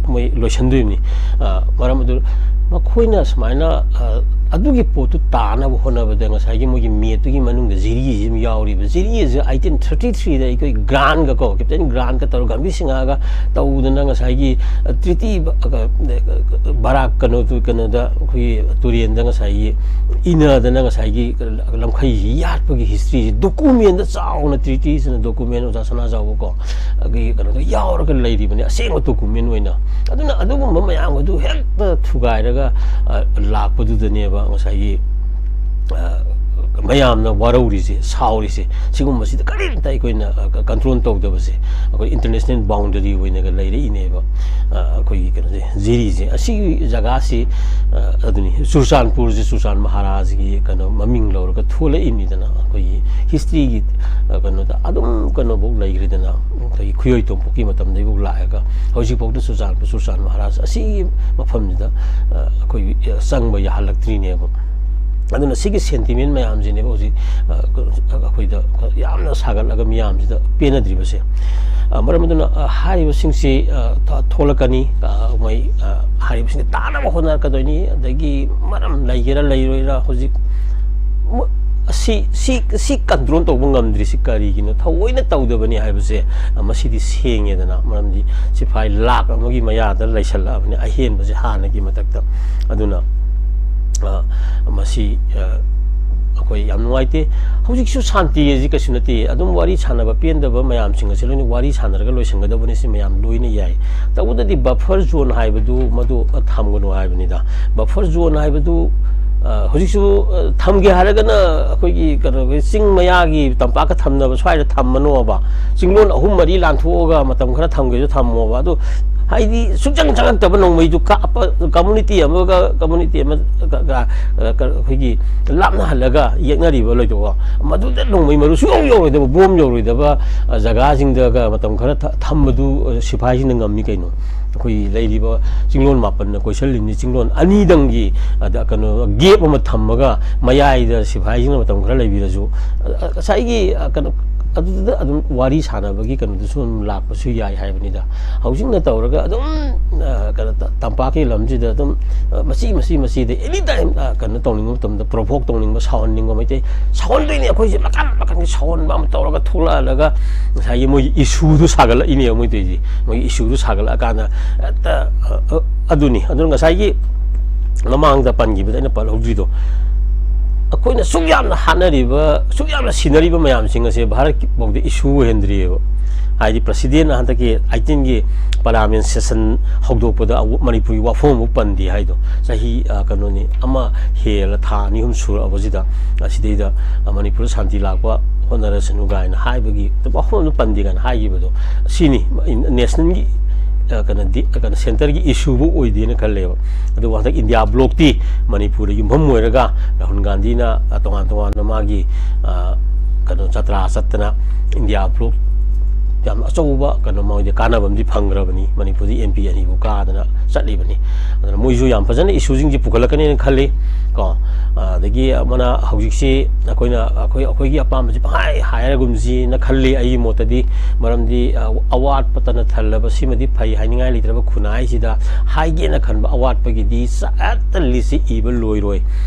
ꯃꯣꯏ ꯂꯣꯏꯁꯤꯟꯗꯣꯏꯅꯤ꯫ ꯃꯔꯝ ꯑꯗꯨ ꯃꯈꯣꯏꯅ ꯁꯨꯃꯥꯏꯅ ꯑ, ꯑꯗꯨꯒꯤ ꯄꯣꯠꯇꯨ ꯇꯥꯅꯕ ꯍꯣꯠꯅꯕꯗ ꯉꯁꯥꯏꯒꯤ ꯃꯣꯏꯒꯤ ꯃꯦꯠꯇꯨꯒꯤ ꯃꯅꯨꯡꯗ ꯖꯤꯔꯤꯁꯤ ꯑꯃ ꯌꯥꯎꯔꯤꯕ꯫ ꯖꯤꯔꯤ ꯑꯁꯤ ꯑꯩꯇꯤꯟ ꯊꯥꯔꯇꯤ ꯊ꯭ꯔꯤꯗ ꯑꯩꯈꯣꯏ ꯒ꯭ꯔꯥꯟꯒ ꯀꯣ, ꯀꯦꯞꯇꯦꯟ ꯒ꯭ꯔꯥꯟꯒ ꯇꯧꯔꯒ ꯒꯝꯚꯤꯔ ꯁꯤꯡꯍꯒ ꯇꯧꯗꯅ ꯉꯁꯥꯏꯒꯤ ꯑ, ꯇ꯭ꯔꯤꯇꯤ ꯕ-, ꯑ, ꯕꯔꯥꯛ ꯀꯩꯅꯣꯗꯨ, ꯀꯩꯅꯣꯗ ꯑꯩꯈꯣꯏꯒꯤ ꯇꯨꯔꯦꯟꯗ ꯉꯁꯥꯏꯒꯤ ꯏꯅꯗꯅ ꯉꯁꯥꯏꯒꯤ ꯂꯝꯈꯩꯁꯤ ꯌꯥꯠꯄꯒꯤ ꯍꯤꯁꯇ꯭ꯔꯤꯁꯤ ꯗꯣꯀꯨꯃꯦꯟꯗ ꯆꯥꯎꯅ, ꯇ꯭ꯔꯤꯇꯤꯁꯤꯅ ꯗꯣꯀꯨꯃꯦꯟ ꯑꯣꯖꯥ ꯁꯅꯥꯖꯥꯎꯕꯀꯣ, ꯑꯩꯈꯣꯏꯒꯤ ꯀꯩꯅꯣꯗ ꯌꯥꯎꯔꯒ ꯂꯩꯔꯤꯕꯅꯤ, ꯑꯁꯦꯡꯕ ꯗꯣꯀꯨꯃꯦꯟ ꯑꯣꯏꯅ꯫ ꯑꯗꯨꯅ ꯑꯗꯨꯒꯨꯝꯕ ꯃꯌꯥꯝ ꯑꯗꯨ ꯍꯦꯛꯇ ꯊꯨꯒꯥꯏꯔꯒ ꯑ, ꯂꯥꯛꯄꯗꯨꯗꯅꯦꯕ ꯉꯁꯥꯏꯒꯤ ꯑ, ꯃꯌꯥꯝꯅ ꯋꯥꯔꯧꯔꯤꯁꯦ, ꯁꯥꯎꯔꯤꯁꯦ꯫ ꯁꯤꯒꯨꯝꯕꯁꯤꯗ ꯀꯔꯤꯝꯇ ꯑꯩꯈꯣꯏꯅ ꯀꯟꯇ꯭ꯔꯣꯜ ꯇꯧꯗꯕꯁꯦ, ꯑꯩꯈꯣꯏ ꯏꯟꯇꯔꯅꯦꯁꯅꯦꯜ ꯕꯥꯎꯟꯗꯔꯤ ꯑꯣꯏꯅꯒ ꯂꯩꯔꯛꯏꯅꯦꯕ꯫ ꯑ, ꯑꯩꯈꯣꯏꯒꯤ ꯀꯩꯅꯣꯁꯦ, ꯖꯤꯔꯤꯁꯦ, ꯑꯁꯤꯒꯤ ꯖꯒꯥꯁꯤ, ꯑ, ꯑꯗꯨꯅꯤ, ꯆꯨꯔꯆꯥꯟꯄꯨꯔꯁꯦ, ꯆꯨꯔꯆꯥꯟ ꯃꯍꯥꯔꯥꯖꯒꯤ ꯀꯩꯅꯣ ꯃꯃꯤꯡ ꯂꯧꯔꯒ ꯊꯣꯛꯂꯛꯏꯅꯤꯗꯅ꯫ ꯑꯩꯈꯣꯏꯒꯤ ꯍꯤꯁꯇ꯭ꯔꯤꯒꯤ ꯑ, ꯀꯩꯅꯣꯗ ꯑꯗꯨꯝ ꯀꯩꯅꯣꯐꯧ ꯂꯩꯈ꯭ꯔꯦꯗꯅ, ꯑꯩꯈꯣꯏꯒꯤ ꯈꯨꯌꯣꯏ ꯇꯣꯝꯄꯣꯛꯀꯤ ꯃꯇꯝꯗꯒꯤꯐꯥꯎ ꯂꯥꯛꯑꯒ ꯍꯧꯖꯤꯛꯐꯥꯎꯗ ꯆꯨꯔꯆꯥꯟꯄꯨꯔ, ꯆꯨꯔꯆꯥꯟ ꯃꯍꯥꯔꯥꯖ ꯑꯁꯤꯒꯤ ꯃꯐꯝꯁꯤꯗ ꯑ, ꯑꯩꯈꯣꯏꯒꯤ ꯆꯪꯕ ꯌꯥꯍꯜꯂꯛꯇ꯭ꯔꯤꯅꯦꯕ꯫ ꯑꯗꯨꯅ ꯁꯤꯒꯤ ꯁꯦꯟꯇꯤꯃꯦꯟ ꯃꯌꯥꯝꯁꯤꯅꯦꯕ ꯍꯧꯖꯤꯛ ꯑ, ꯑꯩꯈꯣꯏꯗ ꯌꯥꯝꯅ ꯁꯥꯒꯠꯂꯒ ꯃꯤꯌꯥꯝꯁꯤꯗ ꯄꯦꯟꯅꯗ꯭ꯔꯤꯕꯁꯦ꯫ ꯑ, ꯃꯔꯝ ꯑꯗꯨꯅ ꯑ, ꯍꯥꯏꯔꯤꯕꯁꯤꯡꯁꯤ ꯑ, ꯊ- ꯊꯣꯛꯂꯛꯀꯅꯤ꯫ ꯑ, ꯃꯣꯏ ꯑ, ꯍꯥꯏꯔꯤꯕꯁꯤꯡꯁꯤ ꯇꯥꯅꯕ ꯍꯣꯠꯅꯔꯛꯀꯗꯣꯏꯅꯤ꯫ ꯑꯗꯒꯤ ꯃꯔꯝ ꯂꯩꯒꯦꯔꯥ ꯂꯩꯔꯣꯏꯔꯥ ꯍꯧꯖꯤꯛ ꯃ- ꯑꯁꯤ ꯁꯤ ꯁꯤ ꯀꯟꯇ꯭ꯔꯣꯜ ꯇꯧꯕ ꯉꯝꯗ꯭ꯔꯤꯁꯤ ꯀꯔꯤꯒꯤꯅꯣ? ꯊꯑꯣꯏꯅ ꯇꯧꯗꯕꯅꯤ ꯍꯥꯏꯕꯁꯦ ꯑ, ꯃꯁꯤꯗꯤ ꯁꯦꯡꯉꯦꯗꯅ꯫ ꯃꯔꯝꯗꯤ ꯁꯤꯐꯥꯏ ꯂꯥꯛ ꯑꯃꯒꯤ ꯃꯌꯥꯗ ꯂꯩꯁꯜꯂꯛꯑꯕꯅꯤ, ꯑꯍꯦꯟꯕꯁꯦ ꯍꯥꯟꯅꯒꯤ ꯃꯊꯛꯇ꯫ ꯑꯗꯨꯅ ꯑ, ꯃꯁꯤ ꯑ, ꯑꯩꯈꯣꯏ ꯌꯥꯝ ꯅꯨꯡꯉꯥꯏꯇꯦ꯫ ꯍꯧꯖꯤꯛꯁꯨ ꯁꯥꯟꯇꯤ ꯑꯁꯤ ꯀꯩꯁꯨ ꯅꯠꯇꯦ꯫ ꯑꯗꯨꯝ ꯋꯥꯔꯤ ꯁꯥꯟꯅꯕ ꯄꯦꯟꯗꯕ ꯃꯌꯥꯝꯁꯤꯡ ꯑꯁꯤ ꯂꯣꯏꯅ ꯋꯥꯔꯤ ꯁꯥꯟꯅꯔꯒ ꯂꯣꯏꯁꯤꯟꯒꯗꯕꯅꯤ꯫ ꯁꯤ ꯃꯌꯥꯝ ꯂꯣꯏꯅ ꯌꯥꯏ꯫ ꯇꯧꯕꯇꯗꯤ ꯕꯐꯔ ꯖꯣꯟ ꯍꯥꯏꯕꯗꯨ ꯃꯗꯨ ꯊꯝꯒꯅꯨ ꯍꯥꯏꯕꯅꯤꯗ꯫ ꯕꯐꯔ ꯖꯣꯟ ꯍꯥꯏꯕꯗꯨ ꯑ, ꯍꯧꯖꯤꯛꯁꯨ ꯑ, ꯊꯝꯒꯦ ꯍꯥꯏꯔꯒꯅ ꯑꯩꯈꯣꯏꯒꯤ ꯀꯩꯅꯣꯒꯤ ꯆꯤꯡ ꯃꯌꯥꯒꯤ ꯇꯝꯄꯥꯛꯀ ꯊꯝꯅꯕ ꯁ꯭ꯋꯥꯏꯗ ꯊꯝꯃꯅꯣꯕ꯫ ꯆꯤꯡꯂꯣꯟ ꯑꯍꯨꯝ ꯃꯔꯤ ꯂꯥꯟꯊꯣꯛꯑꯒ ꯃꯇꯝ ꯈꯔ ꯊꯝꯒꯦꯁꯨ ꯊꯝꯃꯣꯕ꯫ ꯑꯗꯨ ꯍꯥꯏꯗꯤ ꯁꯨꯡꯆꯪ ꯆꯪꯉꯛꯇꯕ ꯅꯣꯡꯃꯩꯗꯨ ꯀꯥꯞꯄ, ꯀꯝꯃꯨꯅꯤꯇꯤ ꯑꯃꯒ ꯀꯝꯃꯨꯅꯤꯇꯤ ꯑꯃ ꯀ-, ꯀ-, ꯀ-, ꯑꯩꯈꯣꯏꯒꯤ ꯂꯥꯞꯅꯍꯜꯂꯒ ꯌꯦꯛꯅꯔꯤꯕ ꯂꯩꯗꯣ, ꯃꯗꯨꯗ ꯅꯣꯡꯃꯩ ꯃꯔꯨ ꯁꯨꯡꯌꯧ ꯌꯧꯔꯣꯏꯗꯕ, ꯕꯣꯝ ꯌꯧꯔꯣꯏꯗꯕ ꯑ, ꯖꯒꯥꯁꯤꯡꯗꯒ ꯃꯇꯝ ꯈꯔ ꯊ-, ꯊꯝꯕꯗꯨ ꯑ, ꯁꯤꯐꯥꯏꯁꯤꯡꯅ ꯉꯝꯃꯤ ꯀꯩꯅꯣ꯫ ꯑꯩꯈꯣꯏꯒꯤ ꯂꯩꯔꯤꯕ ꯆꯤꯡꯂꯣꯟ ꯃꯥꯄꯟꯅ ꯀꯣꯏꯁꯜꯂꯤꯕꯅꯤ, ꯆꯤꯡꯂꯣꯟ ꯑꯅꯤꯗꯪꯒꯤ ꯑꯗ ꯀꯩꯅꯣ ꯒꯦꯞ ꯑꯃ ꯊꯝꯃꯒ ꯃꯌꯥꯏꯗ ꯁꯤꯐꯥꯏꯁꯤꯡꯅ ꯃꯇꯝ ꯈꯔ ꯂꯩꯕꯤꯔꯁꯨ, ꯑ, ꯑ, ꯉꯁꯥꯏꯒꯤ ꯑ, ꯀꯩꯅꯣ ꯑꯗꯨꯗ ꯑꯗꯨꯝ ꯋꯥꯔꯤ ꯁꯥꯟꯅꯕꯒꯤ ꯀꯩꯅꯣꯗꯨꯁꯨ ꯑꯗꯨꯝ ꯂꯥꯛꯄꯁꯨ ꯌꯥꯏ ꯍꯥꯏꯕꯅꯤꯗ꯫ ꯍꯧꯖꯤꯛꯅ ꯇꯧꯔꯒ ꯑꯗꯨꯝ, ꯑ, ꯀꯩꯅꯣ ꯇ-, ꯇꯝꯄꯥꯛꯀꯤ ꯂꯝꯁꯤꯗ ꯑꯗꯨꯝ, ꯑ, ꯃꯆꯤ ꯃꯆꯤ ꯃꯆꯤꯗ any time, ꯑ, ꯀꯩꯅꯣ ꯇꯧꯅꯤꯡꯕ ꯃꯇꯝꯗ provoke ꯇꯧꯅꯤꯡꯕ, ꯁꯥꯎꯍꯟꯅꯤꯡꯕ ꯃꯩꯇꯩ ꯁꯥꯎꯍꯟꯗꯣꯏꯅꯤ꯫ ꯑꯩꯈꯣꯏꯁꯦ ꯃꯈꯜ ꯃꯈꯜꯒꯤ ꯁꯥꯎꯍꯟꯕ ꯑꯃ ꯇꯧꯔꯒ ꯊꯣꯛꯂꯛꯑꯒ ꯉꯁꯥꯏꯒꯤ ꯃꯣꯏꯒꯤ issue ꯗꯨ ꯁꯥꯒꯠꯂꯛꯏꯅꯦꯕ ꯃꯣꯏ ꯇꯧꯔꯤꯁꯦ꯫ ꯃꯣꯏꯒꯤ issue ꯗꯨ ꯁꯥꯒꯠꯂꯛꯑꯀꯥꯟꯗ ꯍꯦꯛꯇ, ꯑ, ꯑ, ꯑꯗꯨꯅꯤ꯫ ꯑꯗꯨꯅ ꯉꯁꯥꯏꯒꯤ ꯃꯃꯥꯡꯗ ꯄꯟꯈꯤꯕꯗ ꯑꯩꯅ ꯄꯜꯍꯧꯗ꯭ꯔꯤꯗꯣ, ꯑꯩꯈꯣꯏꯅ ꯁꯨꯛ ꯌꯥꯝꯅ ꯍꯥꯠꯅꯔꯤꯕ, ꯁꯨꯛ ꯌꯥꯝꯅ ꯁꯤꯅꯔꯤꯕ ꯃꯌꯥꯝꯁꯤꯡ ꯑꯁꯦ ꯚꯥꯔꯠꯀꯤ ꯐꯥꯎꯗ issue ꯑꯣꯏꯍꯟꯗ꯭ꯔꯤꯑꯕ꯫ ꯍꯥꯏꯗꯤ president ꯅ ꯍꯟꯗꯛꯀꯤ eighteenth ꯀꯤ parliament session ꯍꯧꯗꯣꯛꯄꯗ ꯑꯋ-, ꯃꯅꯤꯄꯨꯔꯒꯤ ꯋꯥꯐꯝ ꯑꯃ ꯄꯟꯗꯦ ꯍꯥꯏꯗꯣ ꯆꯍꯤ, ꯑ, ꯀꯩꯅꯣꯅꯤ, ꯑꯃ ꯍꯦꯜꯂ ꯊꯥ ꯑꯅꯤ ꯑꯍꯨꯝ ꯁꯨꯔꯛꯑꯕꯁꯤꯗ, ꯑꯁꯤꯗꯩꯗ, ꯑ, ꯃꯅꯤꯄꯨꯔꯗ ꯁꯥꯟꯇꯤ ꯂꯥꯛꯄ ꯍꯣꯠꯅꯔꯁꯅꯨ ꯀꯥꯏꯅ ꯍꯥꯏꯕꯒꯤ ꯋꯥꯐꯝ ꯑꯃ ꯄꯟꯗꯦ ꯀꯥꯏꯅ ꯍꯥꯏꯈꯤꯕꯗꯣ ꯁꯤꯅꯤ꯫ National ꯒꯤ, ꯑ, ꯀꯩꯅꯣꯗꯤ, ꯀꯩꯅꯣ, centre ꯒꯤ issue ꯕꯨ ꯑꯣꯏꯗꯦꯅ ꯈꯜꯂꯦꯕ꯫ ꯑꯗꯨꯕꯨ ꯍꯟꯗꯛ India block ꯇꯤ ꯃꯅꯤꯄꯨꯔꯗ ꯌꯨꯝꯐꯝ ꯑꯣꯏꯔꯒ ꯔꯥꯍꯨꯜ ꯒꯥꯟꯙꯤꯅ, ꯑ, ꯇꯣꯉꯥꯟ ꯇꯣꯉꯥꯟꯕ ꯃꯥꯒꯤ, ꯑ, ꯀꯩꯅꯣ, ꯖꯇ꯭ꯔꯥ ꯆꯠꯇꯅ India block ꯌꯥꯝ ꯑꯆꯧꯕ ꯀꯩꯅꯣ ꯃꯣꯏꯗꯤ ꯀꯥꯟꯅꯕ ꯑꯃꯗꯤ ꯐꯪꯈ꯭ꯔꯕꯅꯤ꯫ ꯃꯅꯤꯄꯨꯔꯗꯤ M P ꯑꯅꯤꯕꯨ ꯀꯥꯗꯅ ꯆꯠꯂꯤꯕꯅꯤ꯫ ꯑꯗꯨꯅ ꯃꯣꯏꯁꯨ ꯌꯥꯝ ꯐꯖꯅ issue ꯁꯤꯡꯁꯦ ꯄꯨꯈꯠꯂꯛꯀꯅꯦꯅ ꯈꯜꯂꯤ ꯀꯣ꯫ ꯑꯗꯒꯤ ꯑꯃꯅ ꯍꯧꯖꯤꯛꯁꯤ ꯑꯩꯈꯣꯏꯅ, ꯑꯩꯈꯣꯏ, ꯑꯩꯈꯣꯏꯒꯤ ꯑꯄꯥꯝꯕꯁꯤ ꯄꯪꯍꯥꯏ ꯍꯥꯏꯔꯒꯨꯝꯁꯤꯅ ꯈꯜꯂꯤ ꯑꯩꯒꯤ ꯃꯣꯠꯇꯗꯤ꯫ ꯃꯔꯝꯗꯤ, ꯑ, ꯑꯋꯥꯠꯄꯇꯅ ꯊꯜꯂꯕ ꯁꯤꯃꯗꯤ ꯐꯩ ꯍꯥꯏꯅꯤꯡꯉꯥꯏ ꯂꯩꯇ꯭ꯔꯕ ꯈꯨꯟꯅꯥꯏꯁꯤꯗ ꯍꯥꯏꯒꯦꯅ ꯈꯟꯕ ꯑꯋꯥꯠꯄꯒꯤꯗꯤ ꯆ-, ꯍꯦꯛꯇ list ꯁꯤ ꯏꯕ ꯂꯣꯏꯔꯣꯏ꯫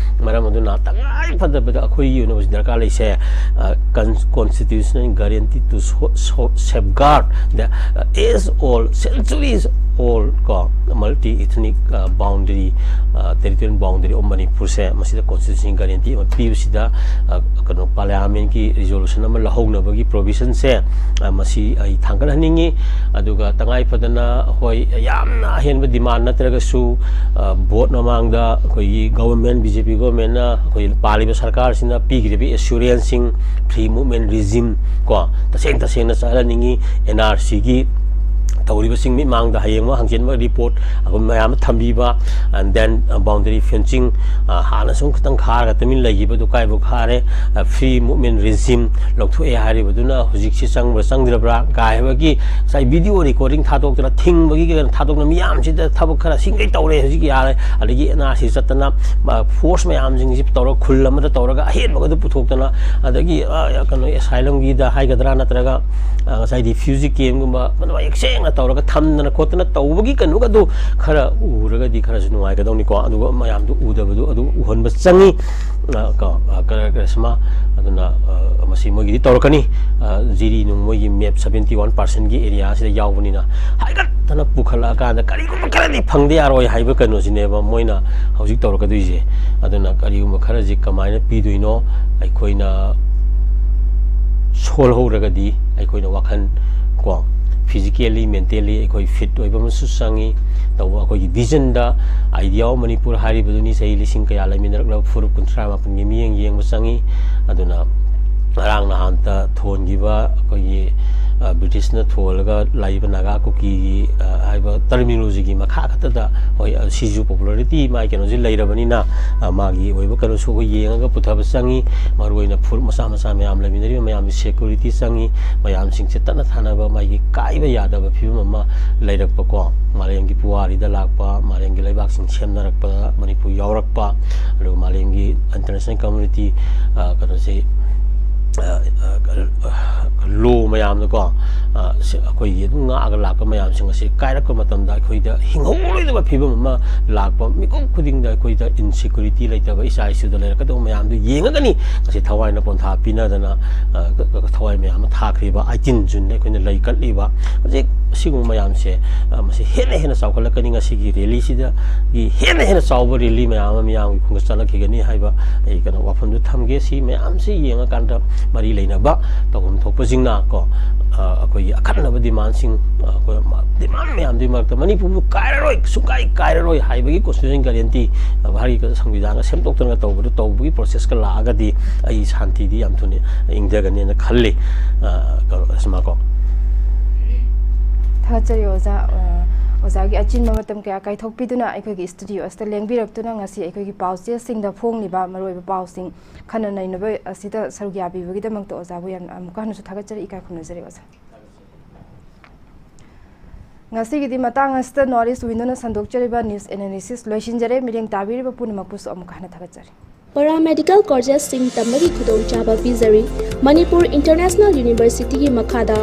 ꯃꯔꯝ ꯑꯗꯨꯅ ꯇꯉꯥꯏ ꯐꯗꯕꯗ ꯑꯩꯈꯣꯏꯒꯤ ꯑꯣꯏꯅ ꯍꯧꯖꯤꯛ ꯗꯔꯀꯥꯔ ꯂꯩꯁꯦ, ꯑ, con-, constitutional guarantee to so-, so-, safeguard the, uh, age old, centuries old ꯀꯣ, multi ethnic, ꯑ, boundary, ꯑ, territorial boundary of Manipur ꯁꯦ ꯃꯁꯤꯗ constitutional guarantee ꯑꯃ ꯄꯤꯕꯁꯤꯗ, ꯑ, ꯀꯩꯅꯣ, parliament ꯀꯤ resolution ꯑꯃ ꯂꯧꯍꯧꯅꯕꯒꯤ provision ꯁꯦ, ꯑ, ꯃꯁꯤ ꯑꯩ ꯊꯥꯡꯒꯠꯍꯟꯅꯤꯡꯉꯤ꯫ ꯑꯗꯨꯒ ꯇꯉꯥꯏ ꯐꯗꯅ, ꯍꯣꯏ, ꯌꯥꯝꯅ ꯑꯍꯦꯟꯕ demand ꯅꯠꯇ꯭ꯔꯒꯁꯨ, ꯑ, vote ꯃꯃꯥꯡꯗ ꯑꯩꯈꯣꯏꯒꯤ government, B J P government ꯅ ꯑꯩꯈꯣꯏ ꯄꯥꯜꯂꯤꯕ ꯁꯔꯀꯥꯔꯁꯤꯅ ꯄꯤꯈ꯭ꯔꯤꯕ assurance ꯁꯤꯡ, free movement regime ꯀꯣ, ꯇꯁꯦꯡ ꯇꯁꯦꯡꯅ ꯆꯠꯍꯟꯅꯤꯡꯉꯤ꯫ N R C ꯒꯤ ꯇꯧꯔꯤꯕꯁꯤꯡ ꯃꯤꯠꯃꯥꯡꯗ ꯍꯌꯦꯡꯃꯛ ꯍꯪꯆꯤꯠꯃꯛ ꯔꯤꯄꯣꯔꯠ ꯑꯩꯈꯣꯏ ꯃꯌꯥꯝ ꯑꯃ ꯊꯝꯕꯤꯕ, and then boundary fencing, ꯑ, ꯍꯥꯟꯅ ꯁꯨꯝ ꯈꯤꯇꯪ ꯈꯥꯔꯒ ꯇꯨꯃꯤꯟ ꯂꯩꯈꯤꯕꯗꯨ ꯀꯥꯏꯕꯨ ꯈꯥꯔꯦ꯫ ꯑ, free movement regime ꯂꯧꯊꯣꯛꯑꯦ ꯍꯥꯏꯔꯤꯕꯗꯨꯅ ꯍꯧꯖꯤꯛꯁꯤ ꯆꯪꯕ꯭ꯔꯥ ꯆꯪꯗ꯭ꯔꯕ꯭ꯔꯥ ꯀꯥꯏꯕꯒꯤ ꯉꯁꯥꯏ video recording ꯊꯥꯗꯣꯛꯇꯅ ꯊꯤꯡꯕꯒꯤ ꯀꯩꯅꯣ ꯊꯥꯗꯣꯛꯇꯅ ꯃꯤꯌꯥꯝꯁꯤꯗ ꯊꯕꯛ ꯈꯔ ꯁꯤꯡꯒꯩ ꯇꯧꯔꯦ ꯍꯧꯖꯤꯛ ꯌꯥꯔꯦ꯫ ꯑꯗꯒꯤ NRC ꯆꯠꯇꯅ, ꯑ, force ꯃꯌꯥꯝꯁꯤꯡꯁꯤ ꯇꯧꯔꯒ ꯈꯨꯜ ꯑꯃꯗ ꯇꯧꯔꯒ ꯑꯍꯦꯟꯕꯒꯗꯨ ꯄꯨꯊꯣꯛꯇꯅ, ꯑꯗꯒꯤ, ꯑ, ꯀꯩꯅꯣ, asylumꯒꯤꯗ ꯍꯥꯏꯒꯗ꯭ꯔꯥ ꯅꯠꯇ꯭ꯔꯒ, ꯑ, ꯉꯁꯥꯏ refugee campꯒꯨꯝꯕ ꯃꯌꯦꯛ ꯁꯦꯡꯅ ꯇꯧꯔꯒ ꯊꯝꯗꯅ ꯈꯣꯠꯇꯅ ꯇꯧꯕꯒꯤ ꯀꯩꯅꯣꯒꯗꯨ ꯈꯔ ꯎꯔꯒꯗꯤ ꯈꯔꯁꯨ ꯅꯨꯡꯉꯥꯏꯒꯗꯧꯅꯤꯀꯣ꯫ ꯑꯗꯨꯒ ꯃꯌꯥꯝꯗꯨ ꯎꯗꯕꯗꯨ ꯑꯗꯨ ꯎꯍꯟꯕ ꯆꯪꯉꯤ꯫ ꯑ, ꯀꯣ, ꯑ, ꯀꯔ-, ꯀꯔꯤꯁꯃꯥ, ꯑꯗꯨꯅ, ꯑ, ꯃꯁꯤ ꯃꯣꯏꯒꯤꯗꯤ ꯇꯧꯔꯛꯀꯅꯤ꯫ ꯑ, ꯖꯤꯔꯤ ꯅꯨꯡ ꯃꯣꯏꯒꯤ map seventy one percentꯀꯤ areaꯁꯤꯗ ꯌꯥꯎꯕꯅꯤꯅ ꯍꯥꯏꯒꯠꯇꯅ ꯄꯨꯈꯠꯂꯛꯑꯀꯥꯟꯗ ꯀꯔꯤꯒꯨꯝꯕ ꯈꯔꯗꯤ ꯐꯪꯗ ꯌꯥꯔꯣꯏ ꯍꯥꯏꯕ ꯀꯩꯅꯣꯁꯤꯅꯦꯕ ꯃꯣꯏꯅ ꯍꯧꯖꯤꯛ ꯇꯧꯔꯛꯀꯗꯣꯏꯁꯦ꯫ ꯑꯗꯨꯅ ꯀꯔꯤꯒꯨꯝꯕ ꯈꯔꯁꯤ ꯀꯃꯥꯏꯅ ꯄꯤꯗꯣꯏꯅꯣ ꯑꯩꯈꯣꯏꯅ ꯁꯣꯜꯍꯧꯔꯒꯗꯤ ꯑꯩꯈꯣꯏꯅ ꯋꯥꯈꯜ ꯀꯣ, physically, mentally ꯑꯩꯈꯣꯏ fit ꯑꯣꯏꯕ ꯑꯃꯁꯨ ꯆꯪꯉꯤ꯫ ꯇꯧꯕ ꯑꯩꯈꯣꯏꯒꯤ visionꯗ idea of ꯃꯅꯤꯄꯨꯔ ꯍꯥꯏꯔꯤꯕꯗꯨꯅꯤ ꯆꯍꯤ ꯂꯤꯁꯤꯡ ꯀꯌꯥ ꯂꯩꯃꯤꯟꯅꯔꯛꯂꯕ ꯐꯨꯔꯨꯞ ꯀꯨꯟꯊ꯭ꯔꯥ ꯃꯥꯄꯟꯒꯤ ꯃꯤꯠꯌꯦꯡ ꯌꯦꯡꯕ ꯆꯪꯉꯤ꯫ ꯑꯗꯨꯅ ꯉꯔꯥꯡ ꯅꯍꯥꯟꯇ ꯊꯣꯟꯈꯤꯕ ꯑꯩꯈꯣꯏꯒꯤ, ꯑ, ꯕ꯭ꯔꯤꯇꯤꯁꯅ ꯊꯣꯜꯂꯒ ꯂꯥꯛꯏꯕ ꯅꯥꯒꯥ ꯀꯨꯀꯤꯒꯤ, ꯑ, ꯍꯥꯏꯕ terminologyꯒꯤ ꯃꯈꯥ ꯈꯛꯇꯗ ꯍꯣꯏ, ꯑ, ꯁꯤꯁꯨ popularity ꯃꯥꯒꯤ ꯀꯩꯅꯣꯁꯤ ꯂꯩꯔꯕꯅꯤꯅ, ꯑ, ꯃꯥꯒꯤ ꯑꯣꯏꯕ ꯀꯩꯅꯣꯁꯨ ꯑꯩꯈꯣꯏ ꯌꯦꯡꯉꯒ ꯄꯨꯊꯕ ꯆꯪꯉꯤ꯫ ꯃꯔꯨꯑꯣꯏꯅ ꯐꯨꯔꯨꯞ ꯃꯆꯥ ꯃꯆꯥ ꯃꯌꯥꯝ ꯂꯩꯃꯤꯟꯅꯔꯤꯕ ꯃꯌꯥꯝꯒꯤ security ꯆꯪꯉꯤ꯫ ꯃꯌꯥꯝꯁꯤꯡꯁꯦ ꯇꯠꯅ ꯊꯥꯅꯕ ꯃꯥꯒꯤ ꯀꯥꯏꯕ ꯌꯥꯗꯕ ꯐꯤꯕꯝ ꯑꯃ ꯂꯩꯔꯛꯄꯀꯣ꯫ ꯃꯥꯂꯦꯝꯒꯤ ꯄꯨꯋꯥꯔꯤꯗ ꯂꯥꯛꯄ, ꯃꯥꯂꯦꯝꯒꯤ ꯂꯩꯕꯥꯛꯁꯤꯡ ꯁꯦꯝꯅꯔꯛꯄꯗ ꯃꯅꯤꯄꯨꯔ ꯌꯥꯎꯔꯛꯄ, ꯑꯗꯨꯒ ꯃꯥꯂꯦꯝꯒꯤ international community, ꯑ, ꯀꯩꯅꯣꯁꯤ, ꯑ, ꯑ, law ꯃꯌꯥꯝꯗꯀꯣ, ꯑ, ꯁꯤ ꯑꯩꯈꯣꯏꯒꯤ ꯑꯗꯨꯝ ꯉꯥꯛꯑꯒ ꯂꯥꯛꯄ ꯃꯌꯥꯝꯁꯤꯡ ꯑꯁꯤ ꯀꯥꯏꯔꯛꯄ ꯃꯇꯝꯗ ꯑꯩꯈꯣꯏꯗ ꯍꯤꯡꯍꯧꯔꯣꯏꯗꯕ ꯐꯤꯕꯝ ꯑꯃ ꯂꯥꯛꯄ, ꯃꯤꯀꯨꯞ ꯈꯨꯗꯤꯡꯗ ꯑꯩꯈꯣꯏꯗ insecurity ꯂꯩꯇꯕ, ꯏꯆꯥ ꯏꯁꯨꯗ ꯂꯩꯔꯛꯀꯗꯧꯕ ꯃꯌꯥꯝꯗꯨ ꯌꯦꯡꯉꯒꯅꯤ ꯉꯁꯤ ꯊꯋꯥꯏꯅ ꯄꯣꯟꯊꯥ ꯄꯤꯅꯗꯅ, ꯑ, ꯊꯋꯥꯏ ꯃꯌꯥꯝ ꯑꯃ ꯊꯥꯈ꯭ꯔꯤꯕ꯫ Eighteen Juneꯗ ꯑꯩꯈꯣꯏꯅ ꯂꯩ ꯀꯠꯂꯤꯕ꯫ ꯍꯧꯖꯤꯛ ꯑꯁꯤꯒꯨꯝꯕ ꯃꯌꯥꯝꯁꯦ, ꯑ, ꯃꯁꯤ ꯍꯦꯟꯅ ꯍꯦꯟꯅ ꯆꯥꯎꯈꯠꯂꯛꯀꯅꯤ꯫ ꯉꯁꯤꯒꯤ rallyꯁꯤꯗꯒꯤ ꯍꯦꯟꯅ ꯍꯦꯟꯅ ꯆꯥꯎꯕ rally ꯃꯌꯥꯝ ꯑꯃ ꯃꯤꯌꯥꯝꯒꯤ ꯈꯣꯡꯗ ꯆꯠꯂꯛꯈꯤꯒꯅꯤ ꯍꯥꯏꯕ ꯑꯩ ꯀꯩꯅꯣ ꯋꯥꯐꯝꯗꯨ ꯊꯝꯒꯦ꯫ ꯁꯤ ꯃꯌꯥꯝꯁꯤ ꯌꯦꯡꯉꯀꯥꯟꯗ ꯃꯔꯤ ꯂꯩꯅꯕ ꯇꯧꯐꯝ ꯊꯣꯛꯄꯁꯤꯡꯅ ꯀꯣ, ꯑ, ꯑꯩꯈꯣꯏꯒꯤ ꯑꯈꯟꯅꯕ demandꯁꯤꯡ, ꯑ, ꯑꯩꯈꯣꯏ ꯃ-, demand ꯃꯌꯥꯝꯗꯨꯒꯤ ꯃꯔꯛꯇ ꯃꯅꯤꯄꯨꯔꯕꯨ ꯀꯥꯏꯔꯔꯣꯏ, ꯁꯨꯡꯀꯥꯏ ꯀꯥꯏꯔꯔꯣꯏ ꯍꯥꯏꯕꯒꯤ constitution guarantee, ꯑ, ꯚꯥꯔꯠꯀꯤ ꯁꯪꯕꯤꯙꯥꯟꯒ ꯁꯦꯝꯗꯣꯛꯇꯅ ꯇꯧꯕꯗꯨ ꯇꯧꯕꯒꯤ processꯀ ꯂꯥꯛꯑꯒꯗꯤ ꯑꯩ ꯁꯥꯟꯇꯤꯗꯤ ꯌꯥꯝ ꯊꯨꯅ ꯏꯪꯊꯒꯅꯤꯅ ꯈꯜꯂꯤ꯫ ꯑ, ꯀꯩꯅꯣ, ꯁꯤꯃꯀꯣ꯫ ꯊꯥꯒꯠꯆꯔꯤ ꯑꯣꯖꯥ꯫ ꯑ, ꯑꯣꯖꯥꯒꯤ ꯑꯆꯤꯟꯕ ꯃꯇꯝ ꯀꯌꯥ ꯀꯥꯏꯊꯣꯛꯄꯤꯗꯨꯅ ꯑꯩꯈꯣꯏꯒꯤ studio ꯑꯁꯤꯗ ꯂꯦꯡꯕꯤꯔꯛꯇꯨꯅ ꯉꯁꯤ ꯑꯩꯈꯣꯏꯒꯤ ꯄꯥꯎꯆꯦꯁꯤꯡꯗ ꯐꯣꯡꯂꯤꯕ ꯃꯔꯨꯑꯣꯏꯕ ꯄꯥꯎꯁꯤꯡ ꯈꯟꯅ ꯅꯩꯅꯕ ꯑꯁꯤꯗ ꯁꯔꯨꯛ ꯌꯥꯕꯤꯕꯒꯤꯗꯃꯛꯇ ꯑꯣꯖꯥꯕꯨ ꯌꯥꯝꯅ ꯑꯃꯨꯛꯀ ꯍꯟꯅꯁꯨ ꯊꯥꯒꯠꯆꯔꯤ, ꯏꯀꯥꯏ ꯈꯨꯝꯅꯖꯔꯤ ꯑꯣꯖꯥ꯫ ꯉꯁꯤꯒꯤꯗꯤ ꯃꯇꯥꯡ ꯑꯁꯤꯗ North East Windowꯅ ꯁꯟꯗꯣꯛꯆꯔꯤꯕ news analysis ꯂꯣꯏꯁꯤꯟꯖꯔꯦ꯫ ꯃꯤꯠꯌꯦꯡ ꯇꯥꯕꯤꯔꯤꯕ ꯄꯨꯝꯅꯃꯛꯄꯨꯁꯨ ꯑꯃꯨꯛꯀ ꯍꯟꯅ ꯊꯥꯒꯠꯆꯔꯤ꯫ Paramedical courses ꯁꯤꯡ ꯇꯝꯕꯒꯤ ꯈꯨꯗꯣꯡꯆꯥꯕ ꯄꯤꯖꯔꯤ꯫ ꯃꯅꯤꯄꯨꯔ International Universityꯒꯤ ꯃꯈꯥꯗ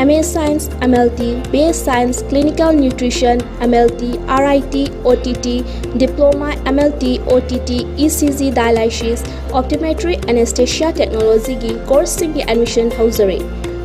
M A Science, M L T, B A Science, Clinical Nutrition, M L T, R I T, O T T, Diploma, M L T, O T T, E C G Dialysis, Optometry, Anesthesia Technologyꯒꯤ courseꯁꯤꯡꯒꯤ admission ꯍꯧꯖꯔꯤ꯫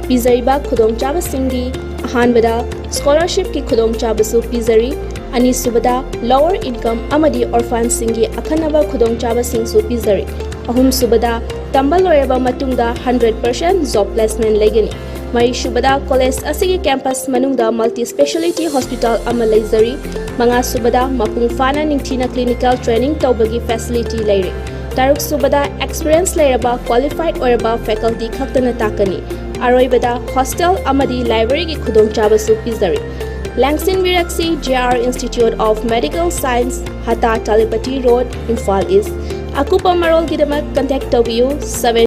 ꯄꯤꯖꯔꯤꯕ ꯈꯨꯗꯣꯡꯆꯥꯕꯁꯤꯡꯗꯤ: ꯑꯍꯥꯟꯕꯗ, scholarshipꯀꯤ ꯈꯨꯗꯣꯡꯆꯥꯕꯁꯨ ꯄꯤꯖꯔꯤ꯫ ꯑꯅꯤꯁꯨꯕꯗ, lower income ꯑꯃꯗꯤ orphanꯁꯤꯡꯒꯤ ꯑꯈꯟꯅꯕ ꯈꯨꯗꯣꯡꯆꯥꯕꯁꯤꯡꯁꯨ ꯄꯤꯖꯔꯤ꯫ ꯑꯍꯨꯝꯁꯨꯕꯗ, ꯇꯝꯕ ꯂꯣꯏꯔꯕ ꯃꯇꯨꯡꯗ hundred percent job placement ꯂꯩꯒꯅꯤ꯫ ꯃꯔꯤꯁꯨꯕꯗ, college ꯑꯁꯤꯒꯤ campus ꯃꯅꯨꯡꯗ multi speciality hospital ꯑꯃ ꯂꯩꯖꯔꯤ꯫ ꯃꯉꯥꯁꯨꯕꯗ, ꯃꯄꯨꯡ ꯐꯥꯅ ꯅꯤꯡꯊꯤꯅ clinical training ꯇꯧꯕꯒꯤ facility ꯂꯩꯔꯦ꯫ ꯇꯔꯨꯛꯁꯨꯕꯗ, experience ꯂꯩꯔꯕ qualified ꯑꯣꯏꯔꯕ faculty ꯈꯛꯇꯅ ꯇꯥꯛꯀꯅꯤ꯫ ꯑꯔꯣꯏꯕꯗ, hostel ꯑꯃꯗꯤ libraryꯒꯤ ꯈꯨꯗꯣꯡꯆꯥꯕꯁꯨ ꯄꯤꯖꯔꯤ꯫ ꯂꯦꯡꯁꯤꯟꯕꯤꯔꯛꯁꯤ J R Institute of Medical Science, ꯍꯇꯥ ꯇꯥꯂꯤꯄꯇꯤ Road, Imphal East꯫ ꯑꯀꯨꯞꯄ ꯃꯔꯣꯜꯒꯤꯗꯃꯛ contact ꯇꯧꯕꯤꯌꯨ seven